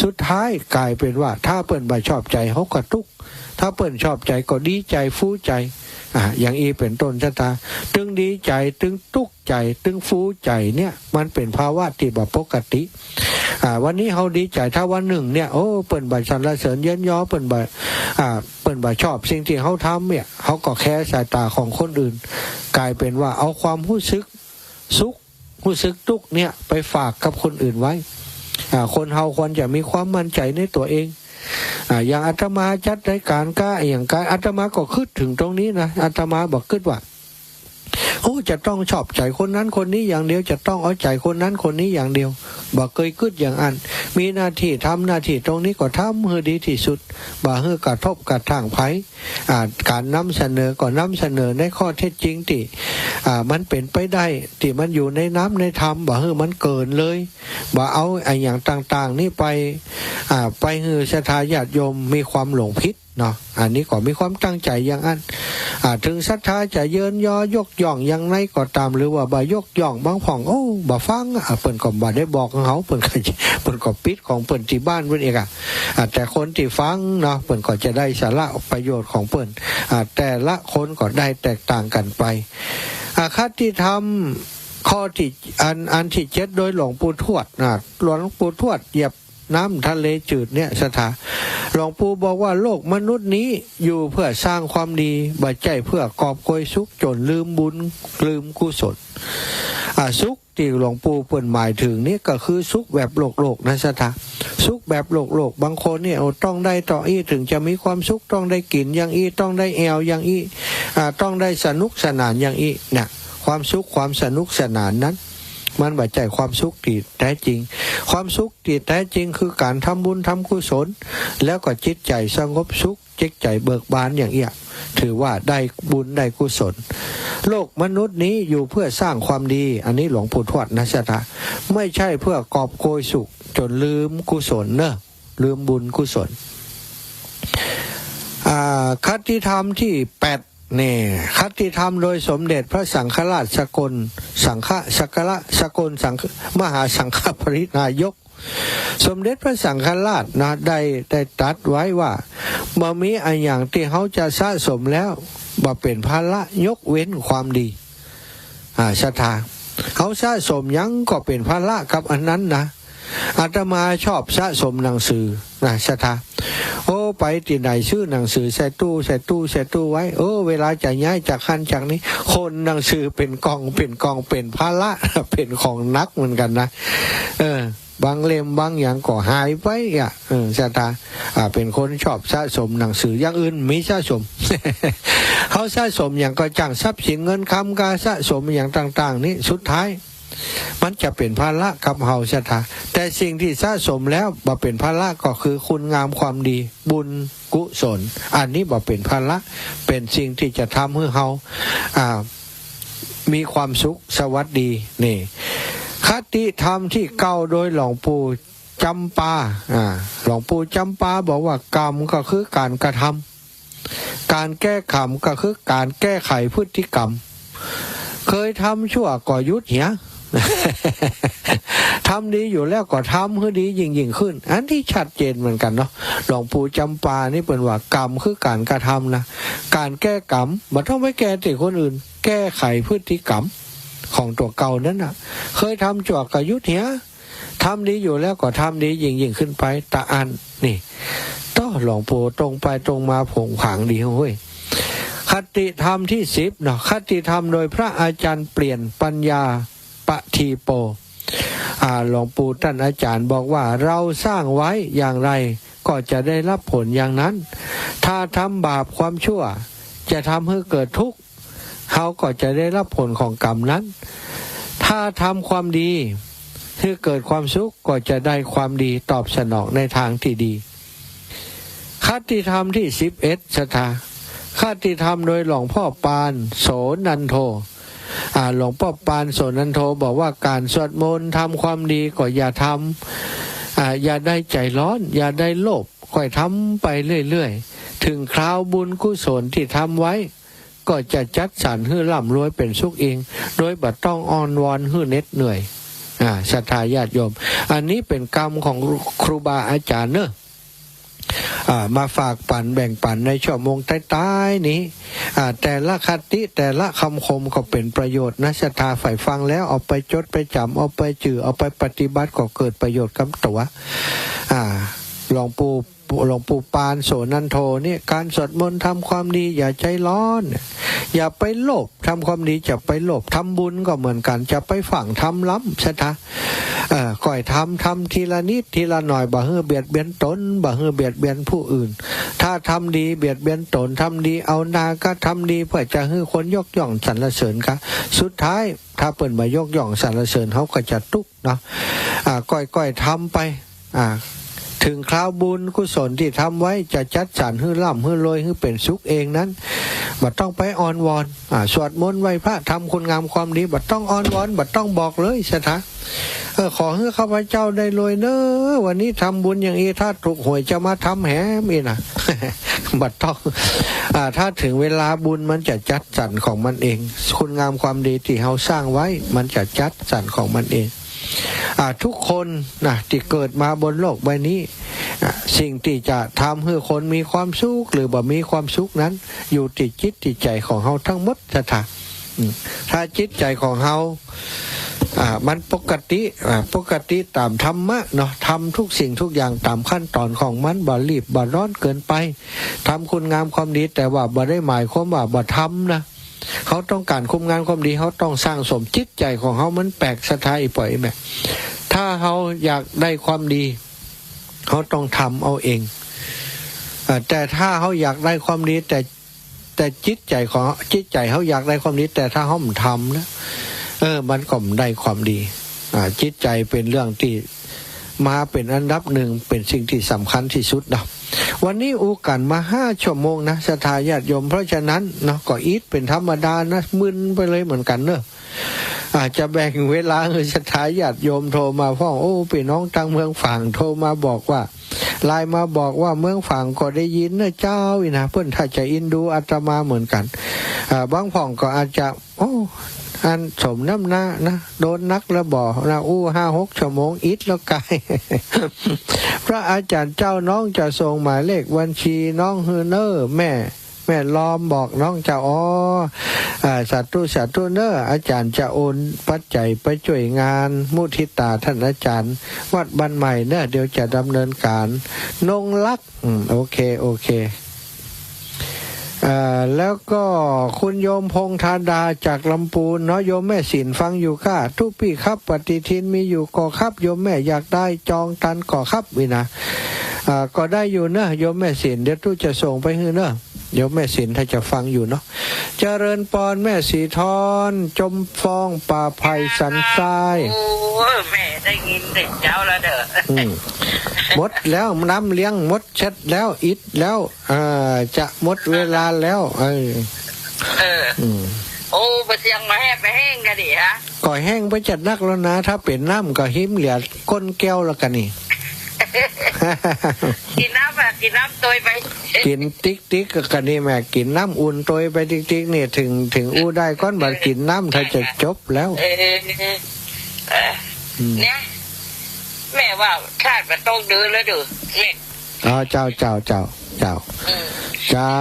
สุดท้ายก๋ายเป๋นว่า ถ้าเปิ้นบ่ชอบใจ๋เฮาก็ตุ๊ก ถ้าเปิ้นชอบใจ๋ก็ดีใจ๋ ฟูใจ๋ อ่า อย่างอี้เป๋นต้นศรัทธา ตึงดีใจ๋ ตึงตุ๊กใจ๋ ตึงฟูใจ๋เนี่ย มันเป๋นภาวะตี้บ่ปกติ อ่า วันนี้เฮาดีใจ๋ ถ้าวันนึ่งเนี่ย โอ้ เปิ้นบ่สรรเสริญเยินยอ เปิ้นบ่ อ่า เปิ้นบ่ชอบสิ่งตี้เฮาทำเนี่ย เฮาก็แคร์สายต๋าของคนอื่น ก๋ายเป๋นว่าเอาความฮู้สึกสุข ฮู้สึกตุ๊กข์เนี่ยไปฝากกับคนอื่นไว้ อ่า คนเฮาควรจะมีความมั่นใจ๋ในตั๋วเอง อ่า อย่างอาตมาจัดรายก๋านก้าอะหยังก้า อาตมาก็กึ๊ดเถิงตรงนี้นะ อาตมาบ่กึ๊ดว่า โอ้ จะต้องชอบใจ๋คนนั้นคนนี้อย่างเดียว จะต้องเอาใจ๋คนนั้นคนนี้อย่างเดียว บ่เกยกึ๊ดอย่างอั้น มีหน้าตี้ทำหน้าตี้ตรงนี้ก็ทำหื้อดีตี้สุด บ่หื้อกระทบกระทั่งใผ อ่า ก๋านนำเสนอก็นำเสนอในข้อเท็จจริงตี้ อ่า มันเป๋นไปได้ ตี้มันอยู่ในน้ำในธรรม บ่หื้อมันเกินเลย บ่เอาอะหยังต่างๆ นี้ไป อ่า ไปหื้อศรัทธาญาติโยมมีความหลงผิดเนาะ อันนี้ก็มีความตั้งใจ๋อย่างอั้น อ่า เถิงศรัทธาจะเยินยอยกย่องอย่างไรก็ต๋าม หรือว่าบ่ยกย่อง บางพ่อง โอ้ บ่ฟัง อ่า เปิ้นก็บ่ได้บอกเฮา เปิ้นก็ เปิ้นก็ปิดของเปิ้นตี้บ้านเปิ้นเองอะ อ่า แต่คนตี้ฟังเนาะ เปิ้นก็จะได้สาระประโยชน์ของเปิ้น อ่า แต่ละคนก็ได้แตกต่างกั๋นไป อคติธรรมข้อตี้ อัน อันตี้เจ็ด โดยหลวงปู่ทวด อ่า หลวงปู่ทวดเหยียบน้ำทะเลจืดเนี่ยศรัทธา หลวงปู่บอกว่า โลกมนุษย์นี้อยู่เพื่อสร้างความดี บ่ใจ้เพื่อกอบโกยสุขจ๋นลืมบุญลืมกุศล อ่า สุข ตี้หลวงปู่เปิ้นหมายเถิงนี่ก็คือสุขแบบโลกๆ นะศรัทธา สุขแบบโลกๆ บางคนเนี่ย โอ้ ต้องได้เต้าอี้เถิงจะมีความสุข ต้องได้กิ๋นอย่างอี้ ต้องได้แอ่วอย่างอี้ อ่า ต้องได้สนุกสนานอย่างอี้ เนี่ย ความสุขความสนุกสนานนั้น มันบ่ใจ้ความสุขตี้แต๊จริง ความสุขตี้แต๊จริงคือก๋านทำบุญทำกุศล แล้วก็จิตใจ๋สงบสุข จิตใจ๋เบิกบานอย่างเอี้ย ถือว่าได้บุญได้กุศล โลกมนุษย์นี้อยู่เพื่อสร้างความดี อันนี้หลวงปู่ทวดนะศรัทธา ไม่ใช่เพื่อกอบโกยสุขจ๋นลืมกุศลเนอะ ลืมบุญกุศล อ่า คติธรรมตี้แปด เนี่ย คติธรรมโดยสมเด็จพระสังฆราชสกล สังฆะ สักกะละ สกลสังฆ มหาสังฆปริณายก สมเด็จพระสังฆราชนะ ได้ ได้ตรัสไว้ว่า บ่มีอะหยังตี้เฮาจะสะสมแล้ว บ่เป๋นภาระ ยกเว้นความดี อ่า ศรัทธา เฮาสะสมหยังก็เป๋นภาระกับอันนั้นนะ อาตมาชอบสะสมหนังสือนะ ศรัทธา โอ้ ไปตี้ไหนซื้อหนังสือใส่ตู้ ใส่ตู้ ใส่ตู้ไว้ เออ เวลาจะย้ายจากหั้นจากนี้ ขนหนังสือเป๋นกล่อง เป๋นกล่อง เป๋นภาระ เป๋นของหนักเหมือนกั๋นนะ เออ บางเล่มบางอย่างก็หายไปอะ เออ ศรัทธา อ่า เป๋นคนชอบสะสมหนังสือ อย่างอื่นมีสะสม เฮาสะสมหยังก็จั้ง ทรัพย์สินเงินคำ ก๋านสะสมอะหยังต่างๆ นี้ สุดท้าย มันจะเป๋นภาระกับเฮาศรัทธา แต่สิ่งตี้สะสมแล้วบ่เป๋นภาระก็คือคุณงามความดี บุญกุศล อันนี้บ่เป๋นภาระ เป๋นสิ่งตี้จะทำหื้อเฮา อ่า มีความสุขสวัสดี นี่ คติธรรมตี้เก้า โดยหลวงปู่จำปา อ่า หลวงปู่จำปาบอกว่า กรรมก็คือก๋านกระทำ ก๋านแก้กรรมก็คือก๋านแก้ไขพฤติกรรม เคยทำชั่วก็หยุดเหีย ทำดีอยู่แล้วก็ทำหื้อดียิ่งๆ ขึ้น อันนี้ชัดเจนเหมือนกั๋นเนาะ หลวงปู่จำปานี่เปิ้นว่า กรรมคือก๋านกระทำนะ ก๋านแก้กรรม บ่ต้องไปแก้ตี้คนอื่น แก้ไขพฤติกรรม ของตั๋วเก่านั้นน่ะ เคยทำจั่วก็หยุดเหีย ทำดีอยู่แล้วก็ทำดียิ่งๆ ขึ้นไป ตะอั้น นี่ โต้ หลวงปู่ตรงไปตรงมา โผงผางดีเฮ้ย คติธรรมที่สิบเนาะ คติธรรมโดยพระอาจารย์เปลี่ยนปัญญาปะทีโป อ่า หลวงปู่ต้านอาจ๋ารย์บอกว่า เราสร้างไว้อย่างไร ก็จะได้รับผลอย่างนั้น ถ้าทำบาปความชั่ว จะทำหื้อเกิดทุกข์ เฮาก็จะได้รับผลของกรรมนั้น ถ้าทำความดี หื้อเกิดความสุข ก็จะได้ความดีตอบสนองในทางที่ดี คติธรรมที่สิบเอ็ด ศรัทธา คติธรรมโดยหลวงพ่อปาน โสนันโท อ่า หลวงพ่อปาน โสนันโท บอกว่า ก๋านสวดมนต์ทำความดีก็อย่าทำ อ่า อย่าได้ใจ๋ฮ้อน อย่าได้โลภ ค่อยทำไปเรื่อยๆ เถิงคราวบุญกุศลตี้ทำไว้ ก็จะจัดสรรหื้อร่ำรวยเป๋นสุขเอง โดยบ่ต้องอ้อนวอนหื้อเหน็ดเหนื่อย อ่า ศรัทธาญาติโยม อันนี้เป๋นกำของครูบาอาจ๋ารย์เนาะ อ่า มาฝากปั๋นแบ่งปั๋นในชั่วโมงต๊ายๆ นี้ อ่า แต่ละคติ แต่ละกำคมก็เป๋นประโยชน์นะ ศรัทธาใฝ่ฟังแล้วเอาไปจดไปจ๋ำ เอาไปจื้อ เอาไปปฏิบัติก็เกิดประโยชน์กับตั๋ว อ่า หลวงปู่ หลวงปู่ปาน โสนันโท เนี่ย ก๋านสวดมนต์ทำความดีอย่าใจ๋ฮ้อน อย่าไปโลภ ทำความดีจะไปโลภ ทำบุญก็เหมือนกั๋น จะไปฟั่งทำล้ำ ศรัทธา เอ่อ ก้อยทำ ทำทีละนิดทีละหน่อย บ่หื้อเบียดเบียนตน บ่หื้อเบียดเบียนผู้อื่น ถ้าทำดีเบียดเบียนตน ทำดีเอาหน้าก็ ทำดีเปื้อจะหื้อคนยกย่องสรรเสริญก็ สุดท้ายถ้าเปิ้นบ่ยกย่องสรรเสริญ เฮาก็จะตุ๊กข์เนาะ อ่า ก้อยๆ ทำไป อ่า เถิงคราวบุญกุศลตี้ทำไว้จะจัดสรรหื้อร่ำหื้อรวยหื้อเป๋นสุขเองนั้น บ่ต้องไปอ้อนวอน อ่า สวดมนต์ไหว้พระ ทำคุณงามความดี บ่ต้องอ้อนวอน บ่ต้องบอกเลย ศรัทธา เออ ขอหื้อข้าพเจ้าได้รวยเน้อ วันนี้ทำบุญอย่างอี้ ถ้าถูกหวยจะมาทำแหมอี้นะ บ่ต้อง อ่า ถ้าเถิงเวลาบุญมันจะจัดสรรของมันเอง คุณงามความดีตี้เฮาสร้างไว้ มันจะจัดสรรของมันเอง อ่า ทุกคนนะ ตี้เกิดมาบนโลกใบนี้ อ่า สิ่งตี้จะทำหื้อคนมีความสุขหรือบ่มีความสุขนั้น อยู่ตี้จิตตี้ใจ๋ของเฮาทั้งหมด ศรัทธา อืม ถ้าจิตใจ๋ของเฮา อ่า มันปกติ อ่า ปกติต๋ามธรรมะเนาะ ทำทุกสิ่งทุกอย่างต๋ามขั้นต๋อนของมัน บ่รีบบ่ร้อนเกินไป ทำคุณงามความดี แต่ว่าบ่ได้หมายความว่าบ่ทำนะ เฮาต้องก๋านคุณงามความดี เฮาต้องสั่งสม จิตใจ๋ของเฮามันแปลก ศรัทธา อี่ป้ออี่แม่ ถ้าเฮาอยากได้ความดี เฮาต้องทำเอาเอง อ่า แต่ถ้าเฮาอยากได้ความดี แต่ แต่จิตใจ๋ของ จิตใจ๋เฮาอยากได้ความดี แต่ถ้าเฮาบ่ทำนะ เออ มันก็บ่ได้ความดี อ่า จิตใจ๋เป๋นเรื่องตี้มาเป๋นอันดับหนึ่ง เป๋นสิ่งตี้สำคัญตี้สุดเนาะ วันนี้อู้กั๋นมาห้าชั่วโมงนะ ศรัทธาญาติโยม เพราะฉะนั้นเนาะ ก็อิดเป๋นธรรมดานะ มึนไปเลยเหมือนกั๋นเนาะ อาจจะแบ่งเวลาหื้อศรัทธาญาติโยมโทรมาพ่อง โอ้ ปี้น้องตางเมืองฝางโทรมาบอกว่า ไลน์มาบอกว่าเมืองฝางก็ได้ยินเน้อเจ้า อี้นะ เปิ้นถ้าจะอินดูอาตมาเหมือนกั๋น อ่า บางพ่องก็อาจจะ โอ้ อันสมน้ำหน้านะ โดนนักแล้วบ่นะ อู้ห้าหกชั่วโมง อิดแล้วกาย พระอาจ๋ารย์เจ้า น้องจะส่งหมายเลขบัญชีน้องหื้อเน้อแม่ แม่ลอมบอกน้องเจ้า อ๋อ อ่า สาธุ สาธุเน้อ อาจ๋ารย์จะโอนปัจจัยไปจ้วยงานมุทิตาต้านอาจ๋ารย์วัดบ้านใหม่เน้อ เดี๋ยวจะดำเนินก๋าน นงรัก อืม โอเค โอเค อ่า แล้วก็คุณโยมพงษ์ธาดาจากลำปูนเนาะ โยมแม่ศิลป์ฟังอยู่ก้า ตุ๊ปี้ครับ ปฏิทินมีอยู่ก่อครับ โยมแม่อยากได้จองตันก่อครับ อี้นะ อ่า ก็ได้อยู่เน้อ โยมแม่ศิลป์ เดี๋ยวตุ๊จะส่งไปหื้อเน้อ โยมแม่ศิลป์ถ้าจะฟังอยู่เนาะ เจริญปอนแม่สีทอน จมฟอง ป่าไผ่สันทราย โอ้ แม่ได้ยินแต่เจ๊าแล้วเน้อ อืม หมดแล้ว น้ำเลี้ยงหมดเช็ดแล้ว อิดแล้ว อ่า จะหมดเวลาแล้ว เออ เออ อืม โอ้ บ่เสียงบ่แฮบบ่แห้งกะดิฮะ ก็แห้งไปจัดนักแล้วนะ ถ้าเป๋นน้ำก็หิมเหลือก้นแก้วแล้วกะนี่ กิ๋นน้ำอะ กิ๋นน้ำตวยไป กิ๋นติ๊กๆ กะนี่แม่ กิ๋นน้ำอุ่นตวยไปติ๊กๆ นี่ เถิง เถิงอู้ได้ก้อน บ่ากิ๋นน้ำถ้าจะจบแล้ว เออ เออ อืม เนี่ย แม่ว่าชาติมันต้องเดินแล้วเด้อ เนี่ย อ๋อ เจ้า เจ้า เจ้า เจ้า อืม เจ้า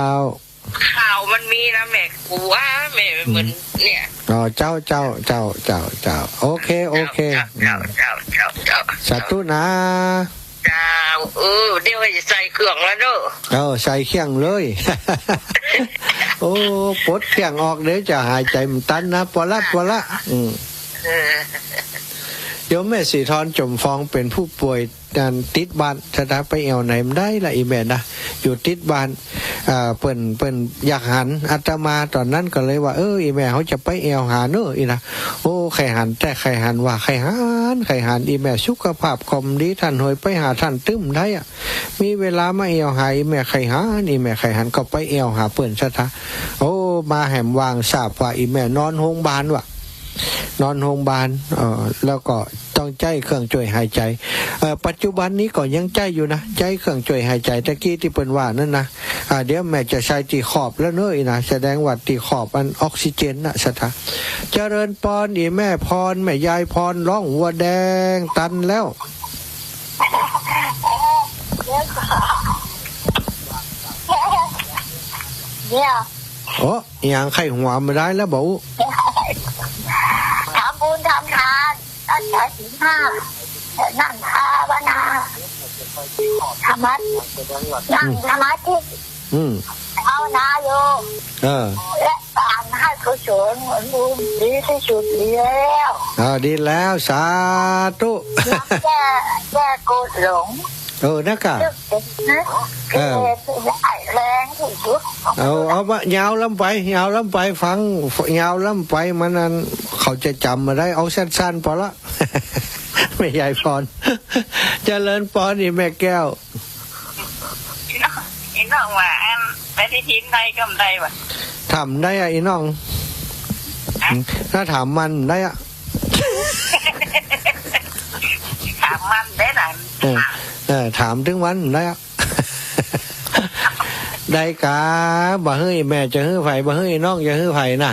ข่าวมันมีนะแม่ กูว่าแม่ อืม เหมือนเนี่ย อ๋อ เจ้า เจ้า เจ้า เจ้า เจ้า โอเค โอเค เจ้า เจ้า อืม เจ้า เจ้า เจ้า สาธุนะ เจ้า เออ เดี๋ยวจะใส่เครื่องแล้วเนาะ เออ ใส่เครื่องเลย โอ้ ปลดเครื่องออก เดี๋ยวจะหายใจ๋บ่ตันนะ ปอละ ปอละ อืม เออ โยมแม่สีทรจมฟองเป๋นผู้ป่วย อันติดบ้าน สะท้า ไปแอ่วไหนบ่ได้ละ อี่แม่นะ อยู่ติดบ้าน อ่า เปิ้น เปิ้นอยากหันอาตมา ต๋อนนั้นก็เลยว่า เออ อี่แม่เฮาจะไปแอ่วหาเน่อ อี่นะ โอ้ ใค่หันแต๊ ใค่หันว่า ใค่หัน ใค่หัน อี่แม่สุขภาพก็บ่ดี ต้านเหยไปหาต้านตึมได้อะ มีเวลามาแอ่วหาอี่แม่ ใค่หัน อี่แม่ ใค่หัน ก็ไปแอ่วหาเปิ้น สะท้า โอ้ มาแหมวางทราบว่าอี่แม่นอนโฮงบาลว่ะ นอนโฮงบาล เอ่อ แล้วก็ต้องใจ๊เครื่องจ้วยหายใจ๋ เอ่อ ปัจจุบันนี้ก็ยังใจ๊อยู่นะ ใจ๊เครื่องจ้วยหายใจ๋ตะกี้ตี้เปิ้นว่านั้นนะ อ่า เดี๋ยวแม่จะใส่ตี้ขอบแล้วเน่อ อี่นะ แสดงว่าตี้ขอบอันออกซิเจนนะ สะท้า เจริญปอน อี่แม่พร แม่ยายพร ร้องวัวแดงตันแล้ว เนี่ย โอ้ อย่างใค่หัวบ่ได้แล้วบ่าอู้ ทำบุญทำทาน รักษาศีลห้า นั่งภาวนา สมาธิ นั่งสมาธิ อืม ภาวนาอยู่ เออ และการให้กุศลบุญดีที่สุดดีแล้ว อ่า ดีแล้ว สาธุ แก้ แก้โกรธหลง เออ นะกะ เออ แรงที่สุด เอา เอามายาวล้ำไป ยาวล้ำไป ฟัง ยาวล้ำไป มันอัน เขาจะจ๋ำบ่ได้ เอาสั้นๆ ปอละ แม่ยายพร เจริญปอน อี่แม่แก้ว อี่น้อง อี่น้องว่าอัน ปฏิทินได้ก็บ่ได้ว่ะ ถามได้อะ อี่น้อง ฮะ ถ้าถามมันได้อะ ถามมันได้นะ เออ เออ ถามตึงมันได้อะ ได้กา บ่หื้อแม่จะหื้อใผ บ่หื้อน้องจะหื้อใผนะ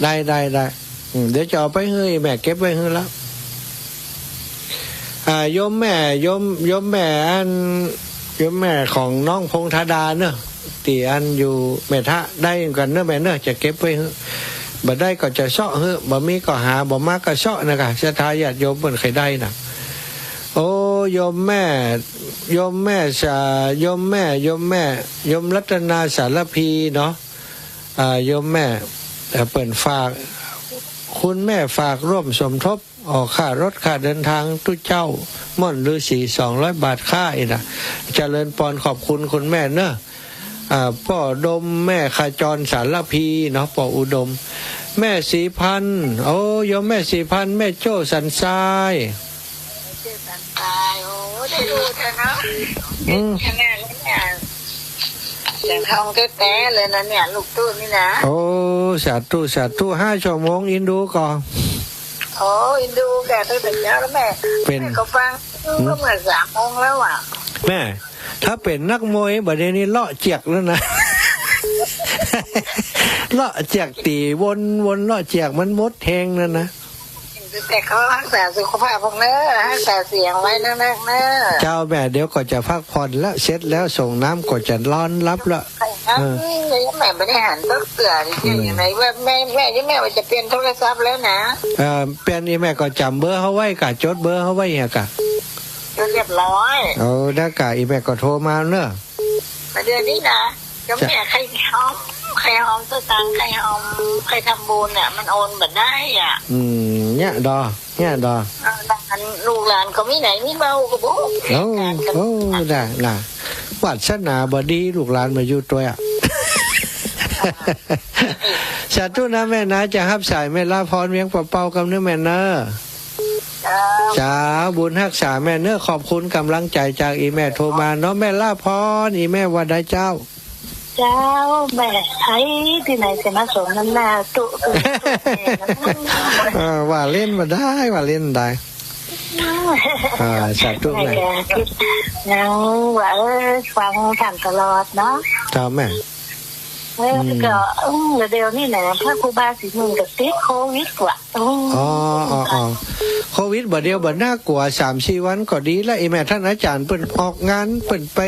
ได้ ได้ ได้ อืม เดี๋ยวจะเอาไปหื้อแม่ เก็บไว้หื้อแล้ว อ่า โยมแม่ โยม โยมแม่อัน โยมแม่ของน้องพงธดาเนอะ ตี้อันอยู่แม่ทะ ได้กั๋นเนอะแม่เนอะ จะเก็บไว้หื้อ บ่ได้ก็จะเซาะหื้อ บ่มีก็หา บ่มาก็เซาะนะกะ ศรัทธาญาติโยมเปิ้นใค่ได้นะ โอ้ โยมแม่ โยมแม่สา โยมแม่ โยมแม่ โยมรัตนาสารพีเนาะ อ่า โยมแม่ เอ่อ เปิ้นฝาก คุณแม่ฝากร่วมสมทบ ออกค่ารถค่าเดินทางตุ๊เจ้า ม่อนฤๅษี สองร้อยบาทค่ะ อี่นะ เจริญปอน ขอบคุณคุณแม่เนอะ อ่า ป้ออุดม แม่ขจรสารพีเนาะ ป้ออุดม แม่ศรีพันธ์ โอ้ โยมแม่ศรีพันธ์ แม่โจ้สันทราย ตาย โอ้ ได้ดูเถอะเนาะ อืม ขนาดนี้เนี่ย เสียงทองแต๊ๆ เลยนะเนี่ย ลูกตู้นี่นะ โอ้ สาธุ สาธุ ห้าชั่วโมง อินดูก่อ โอ้ อินดูแกตั้งแต่เจ๊าแล้วแม่ เป๋น แม่ก็ฟัง อืม ก็เมื่อสามโมงแล้วอะ แม่ ถ้าเป๋นนักมวย บ่าเดี่ยวนี้เลาะเจียกแล้วนะ เลาะเจียกตี๋วน วนเลาะเจียกมันหมดแฮงแล้วนะ แต่เขารักษาสุขภาพพวกเนอะ รักษาเสียงไว้นักๆ เนอะ เจ้าแม่ เดี๋ยวก็จะพักผ่อนละ เสร็จแล้วส่งน้ำก็จะนอนหลับละ ครับ เออ อืม แม่บ่ได้หันตั๊กเตื้อ อืม อย่างไรว่าแม่ แม่ แม่ว่าจะเปลี่ยนโทรศัพท์แล้วนะ เออ เปลี่ยน อี่แม่ก็จ๋ำเบอร์เฮาไว้กะ จดเบอร์เฮาไว้เหียกะ จดเรียบร้อย เออ แล้วกะ อี่แม่ก็โทรมาเนอะ มาเดือนนี้นะ เจ้าแม่ ใค่หอม ใค่หอมสตางค์ ใค่หอม ใค่ทำบุญน่ะ มันโอนบ่ได้อะ อืม เนี่ยดอ เนี่ยดอ เออ หลาน ลูกหลานก็มีไหนมีเบาก็บ่ เอ้า โอ้ ได้นะ วาสนาบ่ดี ลูกหลานบ่อยู่ตวยอะ สาธุนะแม่นะ จะฮับสายแม่ละพรเวียงป่าเป้าก่ำเนอะแม่เนอะ เจ้า เจ้า บุญฮักษาแม่เนอะ ขอบคุณก๋ำลังใจ๋จากอี่แม่โทรมาเนาะ แม่ละพร อี่แม่ว่าได้เจ้า เจ้า แม่ไอ้ตี้ไหนจะมาสมน้ำหน้าตุ๊ ตุ๊ ตุ๊ เออ ว่าเล่นบ่ได้ ว่าเล่นได้ อ่า สาธุแม่ แม่ก็คิด ยังว่า เออ ฟังท่านตลอดเนาะ เจ้าแม่ เออ อืม ก็ อืม เดี๋ยวนี้นะ พระครูบาศรีเมืองก็ติดโควิดว่ะ อืม อ๋อ อ๋อ อ๋อ โควิดบ่าเดี่ยวบ่าน่ากั๋ว สามสี่วันก็ดีละ อีแม่ ต้านอาจ๋ารย์เปิ้นออกงาน เปิ้นไป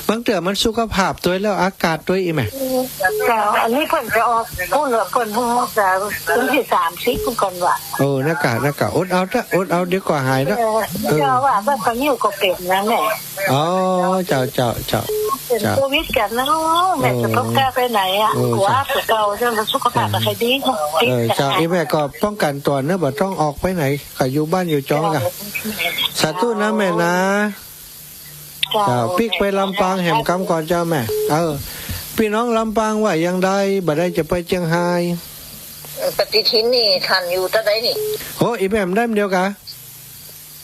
บางเตื้อมันสุขภาพตวยแล้ว อากาศตวย อีแม่ เจ้า อันนี้เปิ้นจะออก เปิ้นว่าเปิ้นจะวันตี้สามสิบก่อนว่ะ เออ นั่นก่ะ นั่นก่ะ อดเอาเต๊อะ อดเอา เดี๋ยวก็หายละ เออ เออ เจ้าว่า บ้านเขาอยู่ก็เป๋นนะแม่ อ๋อ เจ้า เจ้า เจ้า เป๋น เจ้า โควิดกั๋นนะ แม่ เออ จะพกกล้าไปไหนอะ เออ กั๋ว เจ้า เก่า เจ้า สุขภาพ เออ บ่ค่อยดี เออ เจ้า อีแม่ก็ป้องกั๋นตั๋วเนาะ บ่ต้องออกไปไหน ก็อยู่บ้านอยู่จองก่ะ เจ้า สาธุนะแม่นะ เจ้า เจ้า ปิ๊กไปลำปางแหมกำก่อนเจ้าแม่ เออ ปี้น้องลำปางว่าอย่างใด บ่าได้จะไปเจียงฮาย ปฏิทินนี่ต้านอยู่ตะใดนี่ โห อีแม่ บ่ได้เดียวกะ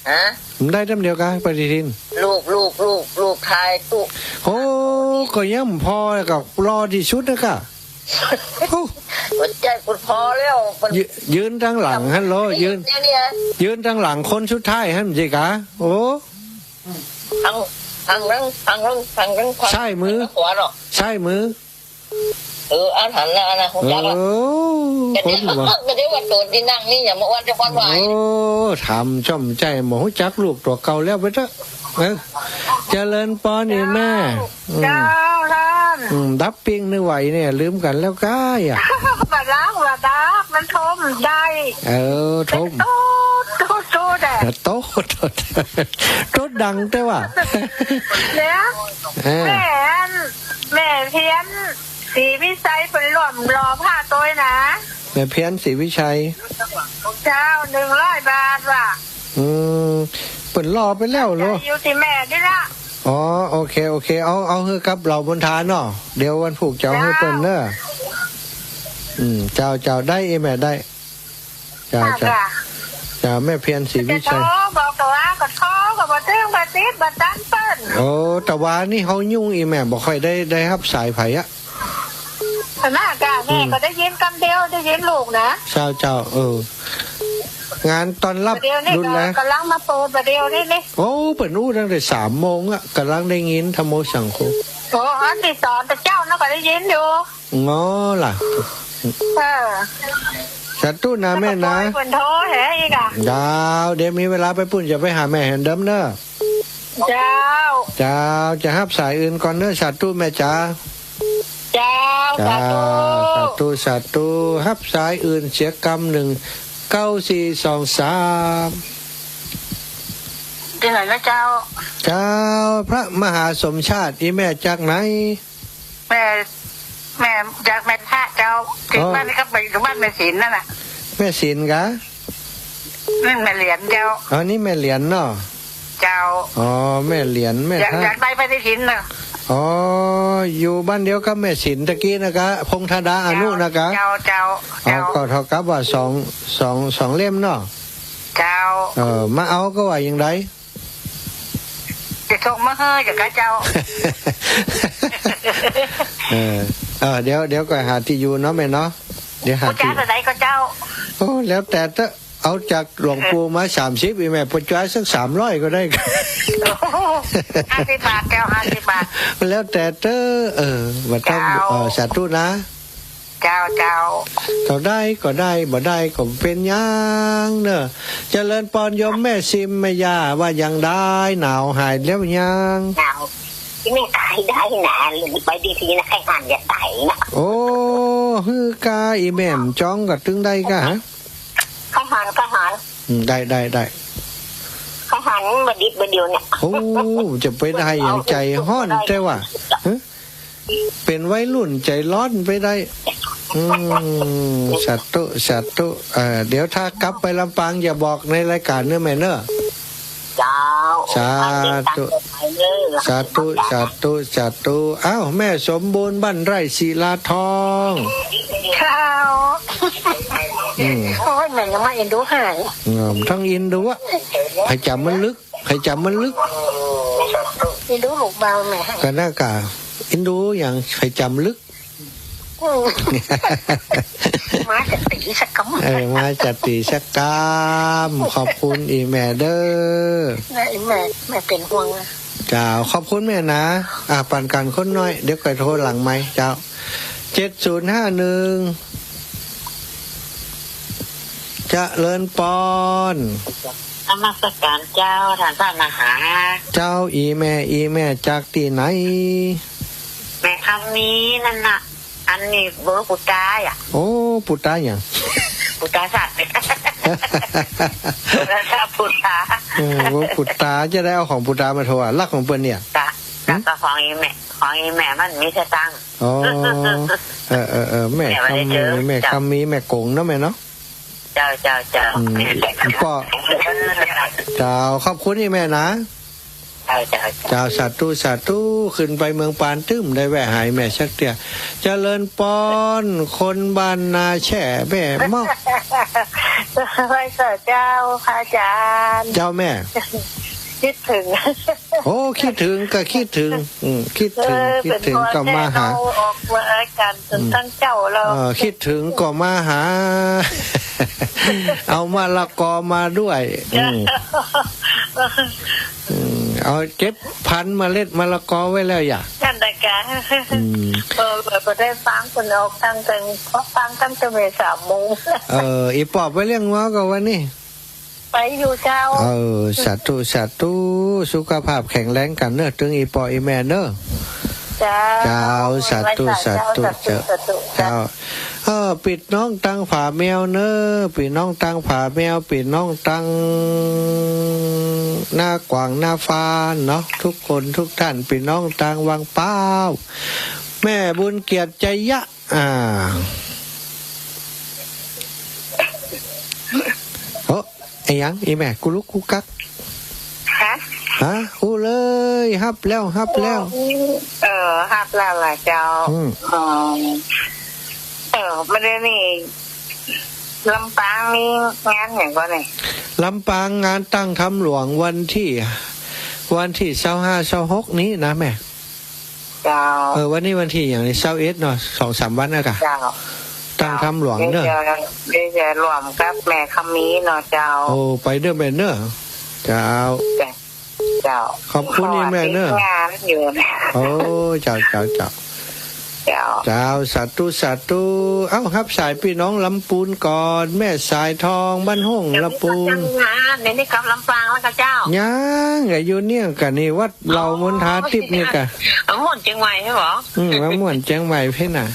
ฮะ บ่ได้เดียวกะ ปฏิทิน ลูก ลูก ลูก ลูกถ่ายตุ๊ โห ก็ยังบ่พอ ก็รอตี้สุดนะกะ โอ้ หัวใจ๋กูพอแล้ว มัน ยืน ยืนตังหลังหั้นโล ยืน เนี่ย เนี่ย ยืนตังหลังคนสุดท้ายหั้น บ่ใจ้กะ โอ้ ตัง ตังหลัง ตังหลัง ตังหลัง ซ้ายมือ ตังขวาเนาะ ซ้ายมือ เออ อันหันนะ อันนะ ฮู้จักละ เออ ก็เดี๋ยว คนว่า ก็เดี๋ยวว่าโตตี้นั่งนี่ อย่ามาอ้วนจะอ้วนไหว โอ้ ถามจ้อมใจ๋ บ่ฮู้จักลูกตั๋วเก่าแล้วไปเต๊อะ เออ เจริญปอนอีแม่ อืม เจ้าท่าน อืม ดับปิ้งนึ่งไหวเนี่ย ลืมกั๋นแล้วก้ายอะ บ่าดับ บ่าดับ มันโทรได้ เออ โทร โต๊ด โต๊ด โต๊ดอะ โต๊ด โต๊ด โต๊ดดังแต่ว่า เนี่ย เออ แม่อัน แม่เพี้ยน ศรีวิชัยเปิ้นร่วมหล่อพระตวยนะ แม่เพี้ยน ศรีวิชัย เจ้า หนึ่งร้อยบาทว่ะ อืม เปิ้นหล่อไปแล้วเหรอ อยู่ตี้แม่นี่ละ อ๋อ โอเค โอเค เอา เอาหื้อกับเหล่ามนทาเนาะ เดี๋ยววันพูกจะเอาหื้อเปิ้นเนาะ อืม เจ้า เจ้า ได้ อีแม่ ได้ เจ้า เจ้า เจ้า แม่เพี้ยน ศรีวิชัย จะโทรบอกก็ว่า ก็โทรก็บ่ตึง บ่ติด บ่ตันเปิ้น โอ้ แต่ว่านี่เฮายุ่ง อีแม่ บ่ค่อยได้ ได้ฮับสายใผอะ ขนาดกะแม่ อืม ก็ได้ยินกำเดียว ได้ยินลูกนะ เจ้า เจ้า เออ งานต้อนรับ บ่าเดี่ยวนี่ รุ่นแรก ก็ก๋ำลังมาเปิด บ่าเดี่ยวนี่นี่ โอ้ เปิ้นอู้ตั้งแต่สามโมงอะ ก๋ำลังได้ยิน ธัมโมสังโฆ โอ้ อันตี้สอนแต่เจ๊านะ ก็ได้ยินอยู่ อ๋อล่ะ เออ สาธุนะแม่นะ เปิ้นโทรแหอีกอะ เจ้า เดี๋ยวมีเวลาไปปุ้น จะไปหาแม่แหมเดิมเนาะ เจ้า เจ้า จะฮับสายอื่นก่อนเนาะ สาธุแม่จ๋า เจ้า เจ้า สาธุ สาธุ สาธุ ฮับสายอื่นเสียกำ หนึ่งเก้าสี่สองสาม ตี้ไหนนะเจ้า เจ้า พระมหาสมชาติ อีแม่จากไหน แม่ แม่จากแม่ทะเจ้า ตี้ อ๋อ บ้านนี่ก็ไปอยู่บ้านแม่ศิลป์นั่นน่ะ แม่ศิลป์กะ นี่แม่เหรียญเจ้า อ๋อ นี่แม่เหรียญเนาะ เจ้า อ๋อ แม่เหรียญ แม่ อยาก ทะ อยากได้ปฏิทินน่ะ อ๋อ อยู่บ้านเดียวกับแม่ศิลป์ตะกี้นะกะ พงษ์ธดาอนุนะกะ เจ้า เจ้า อ๋อ เจ้า ก็เท่ากับว่าสอง สอง สองเล่มเนาะ เจ้า เออ มาเอาก็ว่าอย่างใด จะส่งมาหื้อเจ้ากะเจ้า เออ เออ เดี๋ยว เดี๋ยวก่อนหาตี้อยู่เนาะแม่เนาะ เดี๋ยวหาตี้ ผู้จ้าเท่าใดก็เจ้า โอ้ แล้วแต่เต๊อะ เอาจากหลวงปู่มาสามสิบ อีแม่ ผู้จ้าสักสามร้อยก็ได้ ห้าสิบบาทเจ้า ห้าสิบบาท แล้วแต่เต๊อะ เออ บ่ต้อง เจ้า เออ สาธุนะ เจ้า เจ้า เท่าใดก็ได้ บ่ได้ก็บ่เป๋นหยังเนาะ เจริญปอนโยมแม่ซิมแม่ย่า ว่าอย่างใด หนาวหายแล้วยัง หนาว ตี้แม่ขายได้นะ ไปดีๆนะ ใค่หันจะต๋ายนะ โอ้ หื้อกา อีแม่บ่จ้องก็ตึงได้กา ฮะ ใค่หัน ใค่หัน อืม ได้ ได้ ได้ ใค่หันบ่าดิบบ่าเดี่ยวเนี่ย โอ้ จะไปได้อย่าง ใจ๋ฮ้อนแต่ว่า ฮะ เป๋นวัยรุ่นใจ๋ฮ้อนไปได้ อืม สาธุ สาธุ เอ่อ เดี๋ยวถ้ากลับไปลำปางอย่าบอกในรายการเนาะแม่เนาะ เจ้า สาธุ สาธุ สาธุ สาธุ อ้าว แม่สมบูรณ์ บ้านไร่ศิลาทอง เจ้า อืม โอ้ย แม่ยังมาเอ็นดูหาย อืม ต้องเอ็นดูอะ ใผจ๋ำมันลึก ใผจ๋ำมันลึก เอ็นดูลูกบ่าวแม่ ก็น่ากะ เอ็นดูอย่าง ใผจ๋ำลึก อืม มาจะตี๋สักกำ เออ มาจะตี๋สักกำ ขอบคุณอีแม่เด้อ นะอีแม่ แม่เป๋นห่วงนะ เจ้า ขอบคุณแม่นะ อ่ะ ปันกั๋นคนน้อย เดี๋ยวก่อยโทรหลังไมค์ เจ้า เจ็ดศูนย์ห้าหนึ่ง เจริญปอน นมัสการเจ้า ท่านพระมหา เจ้า อี่แม่ อี่แม่จากตี้ไหน แม่คำมีนั่นน่ะ อันนี้เบอร์ปุตตาอ่ะ โอ้ ปุตตาหยัง ปุตตาสัตว์ ปุตตา เออ เบอร์ปุตตา จะได้เอาของปุตตามาโทรอะ ลักของเปิ้นเนี่ย กะ หืม กะของอี่แม่ ของอี่แม่มันมีสตางค์ อ๋อ เออ เออ เออ แม่คำมี แม่คำมี แม่กงเนาะแม่เนาะ เจ้า เจ้า เจ้า อืม แม่ ป้อ เจ้า ขอบคุณอี่แม่นะ เจ้า เจ้า เจ้า สาธุ สาธุ ขึ้นไปเมืองปานตึ้มได้แวะหาอี่แม่สักเตื้อ เจริญปอน คนบ้านนาแช่แม่เมาะ ไหว้เจ้า เจ้า พระอาจารย์ เจ้าแม่ คิดถึง โอ้ คิดถึงก็คิดถึง อืม คิดถึง เออ คิดถึง เป๋นพร ก็มาหา แน่เนาะ ออกรายก๋านจน อืม ตึงเจ๊าแล้ว เออ คิดถึงก็มาหา เอามะละกอมาด้วย อืม อืม เอาเก็บพันธุ์เมล็ดมะละกอไว้แล้วอย่า นั่นแหละกะ อืม เออ เปิดได้ฟังเปิ้นออกตั้งแต่ ฟังตั้งแต่เมื่อสามโมง เออ อี่ปอบไปเลี้ยงงัวก่อวันนี้ ไปอยู่เจ้า เออ สาธุ สาธุ สุขภาพแข็งแรงกั๋นเนอะ ตึงอี่ป้ออี่แม่เนอะ เจ้า เจ้า สาธุ สาธุ สาธุ เจ้า เจ้า เออ ปี้น้องตังผาแมวเนอะ ปี้น้องตังผาแมว ปี้น้องตังนากวางนาฟานเนาะ ทุกคนทุกท่าน ปี้น้องตังวังเป้า แม่บุญเกียรติ ชัยยะ อ่า โอ้ ไอ้หยัง อี่แม่ กุลุกกุกัก ฮะ ฮะ อู้เลย ฮับแล้ว ฮับแล้ว เออ ฮับแล้วล่ะเจ้า อืม เออ เออ บ่าเดี่ยวนี้ ลำปางมีงานหยังก่อนี่ ลำปางงานตั้งธรรมหลวงวันตี้ วันตี้ซาวห้า ซาวหกนี้นะแม่ เจ้า เออ วันนี้วันตี้หยังนี่ ซาวเอ็ดเนาะ สองสามวันแล้วก่ะ เจ้า ตั้งธรรมหลวงเนอะ เดี๋ยวจะ เดี๋ยวจะร่วมกับแม่คำมีเนาะเจ้า โอ้ ไปเด้อแม่เนอะ เจ้า เจ้า ขอบคุณอี่แม่เนอะ ติดงานอยู่ โอ้ เจ้า เจ้า เจ้า เจ้า เจ้า สาธุ สาธุ เอ้า ฮับสายปี้น้องลำปูนก่อน แม่สายทอง บ้านห้อง ลำปูน เดี๋ยวนี้กลับลำปางแล้วก่ะเจ้า ยัง อยู่เนี่ยก่ะนี่ วัดเหล่ามนทาทิพย์นี่ก่ะ มาม่วนเจียงใหม่ใช่บ่ อืม มาม่วนเจียงใหม่เพ่นน่ะ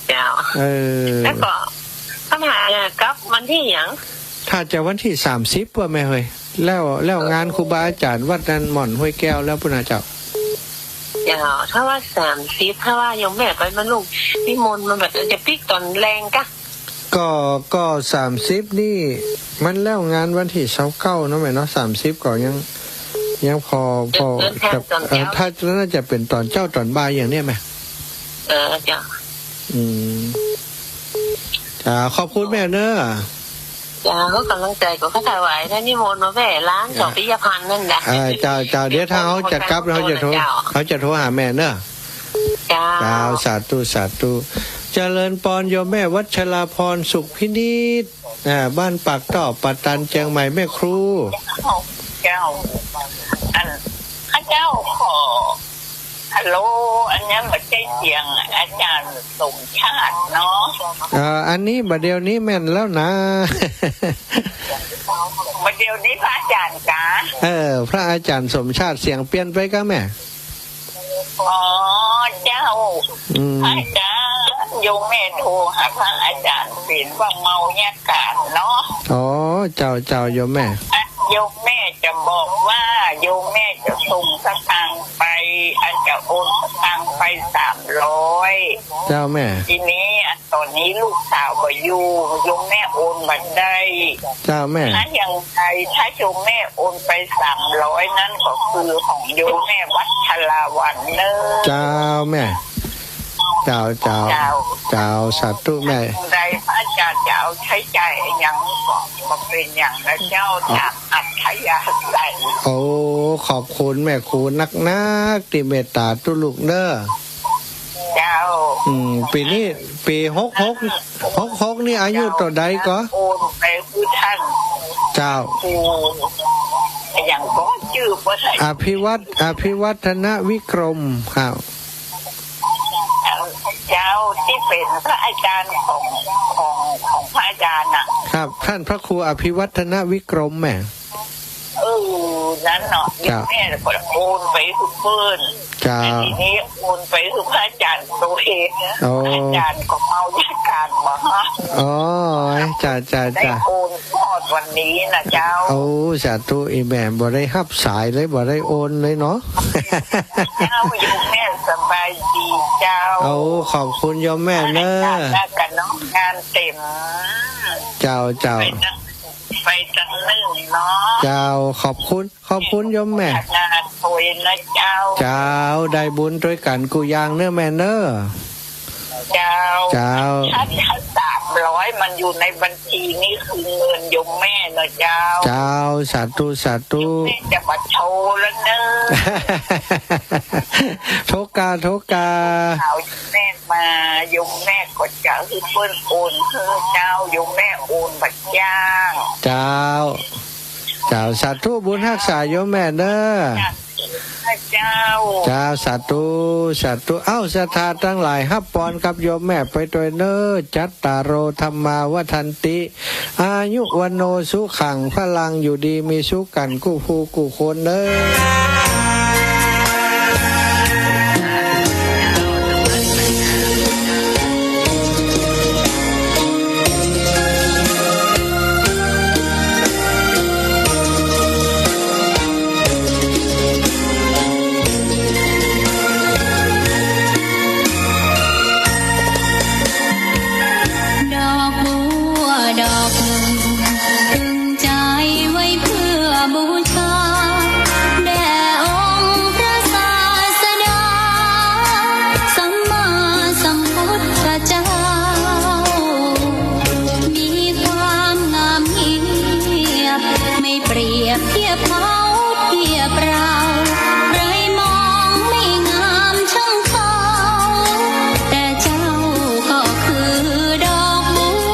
เจ้า เออ แล้วก็ คำถามเนี่ย กลับวันตี้หยัง ถ้าจะวันตี้สามสิบว่ะแม่เฮ้ย แล้ว แล้วงานครูบาอาจ๋ารย์วัดนั่นหม่อนห้วยแก้วแล้วปุ้นน่ะเจ้า เจ้า ถ้าว่าสามสิบ ถ้าว่าโยมแม่ไปบรรลุนิมนต์มันแบบจะปิ๊กต๋อนแลงก่ะ ก็ ก็สามสิบนี่ มันแล้วงานวันตี้ซาวเก้าเนาะแม่เนาะ สามสิบก็ยัง ยังพอ พอ เออ เออ ถ้า จะ ต๋อน เออ เจ๊า ถ้า น่าจะเป๋นต๋อนเจ๊าต๋อนบ่ายอย่างเนี้ยแม่ เออ เจ้า อืม จ้า ขอบคุณแม่เนอะ เจ้า ก็ก๋ำลังใจ๋ก็ข้าถวาย ถ้านิมนต์มาแว่หลาน เจ้า ปิยพันธ์นั่นน่ะ อ่า เจ้า เจ้า เดี๋ยวถ้าเฮาจะกลับ เฮาจะโทร เจ้า เฮาจะโทรหาแม่เนอะ เจ้า เจ้า สาธุ สาธุ เจริญปอนโยมแม่วัชราพร สุขพินิจ อ่า บ้านปากต้อ ป่าตาน เจียงใหม่ แม่ครู เจ้า อัน ข้าเจ้าขอ ฮัลโหล อันนี้บ่ใจ้เสียงอาจ๋ารย์สมชาติเนาะ เอ่อ อันนี้บ่าเดี่ยวนี้แม่นแล้วนะ บ่าเดี่ยวนี้พระอาจ๋ารย์กา เออ พระอาจ๋ารย์สมชาติ เสียงเปลี่ยนไปก่าแม่ อ๋อ เจ้า อืม พระอาจ๋ารย์ โยมแม่โทรหาพระอาจ๋ารย์ เป๋นว่าเมาอากาศเนาะ อ๋อ เจ้า เจ้า โยมแม่ โยมแม่จะบอกว่า โยมแม่จะส่งสตางค์ไป อันจะโอนสตางค์ไปสามร้อย เจ้าแม่ ทีนี้อันต๋อนนี้ลูกสาวบ่อยู่ โยมแม่โอนบ่ได้ เจ้าแม่ ถ้าอย่างใด ถ้าโยมแม่โอนไปสามร้อย นั่นก็คือของโยมแม่วัชราวัลย์เนอะ เจ้าแม่ เจ้า เจ้า เจ้า เจ้า สาธุแม่ ใดพระอาจ๋ารย์จะเอาใจ๊จ่ายอะหยังก็บ่เป๋นหยังนะเจ้า ต๋ามอัธยาศัย โอ้ ขอบคุณแม่ครูนักๆ ตี้เมตต๋าตุ๊ลูกเน้อ เจ้า อืม ปี๋นี้ ปี๋หกหก หกหก นี่อายุเต้าใดก่อ โอนไปคือต้าน เจ้า ครู อะหยังก่อ จื้อบ่ได้ อภิวัฒน์ อภิวัฒนวิกรม ครับ เจ้า เจ้า ตี้เป๋นพระอาจ๋ารย์ของ ของ ของพระอาจ๋ารย์น่ะ ครับ ต้านพระครูอภิวัฒนวิกรมแหม เออ นั้นเนาะ เจ้า แม่ก็โอนไปหื้อเปิ้น เจ้า แต่ทีนี้โอนไปหื้อพระอาจ๋ารย์โตเอง โอ้ พระอาจ๋ารย์ก็เมาจากก๋านบ่า โอ้ย เจ้า เจ้า ได้ เจ้า โอนฮอดวันนี้นะเจ้า โอ้ สาธุ อี่แม่บ่ได้ฮับสายเลย บ่ได้โอนเลยเนาะ เจ้า โยมแม่สบายดีเจ้า โอ้ ขอบคุณโยมแม่เนอะ งานเต็ม เจ้า เจ้า ไปตัง ไปตังนึ่งเนาะ เจ้า ขอบคุณ ขอบคุณโยมแม่ งานโอยนะเจ้า เจ้า ได้บุญตวยกั๋นกู้อย่างเนอะแม่เนอะ เจ้า เจ้า ถ้า ถ้าสามร้อยมันอยู่ในบัญชีนี่คือเงินโยมแม่นะเจ้า เจ้า สาธุ สาธุ โยมแม่จะมาโทรแล้วเนอะ โทรก่า โทรก่า เอาโยมแม่มา โยมแม่ก็จะหื้อเปิ้นโอนหื้อเจ้า โยมแม่โอนบ่าจ้าง เจ้า เจ้า สาธุ บุญฮักษาโยมแม่เนอะ เจ้า เจ้า สาธุ สาธุ เอ้า ศรัทธาตังหลาย ฮับปอนกับโยมแม่ไปตวยเนอะ จัตตาโร ธัมมา วัฑฒันติ อายุ วัณโณ สุขัง พลัง อยู่ดีมีสุขกั๋นกู้ผู้กู้คนเนอะ ดอกบัวดอกหนึ่ง ตึงใจไว้เพื่อบูชา แด่องค์พระศาสดา สัมมาสัมพุทธเจ้า มีความงามเงียบ ไม่เปรียบเทียบเขาเทียบเรา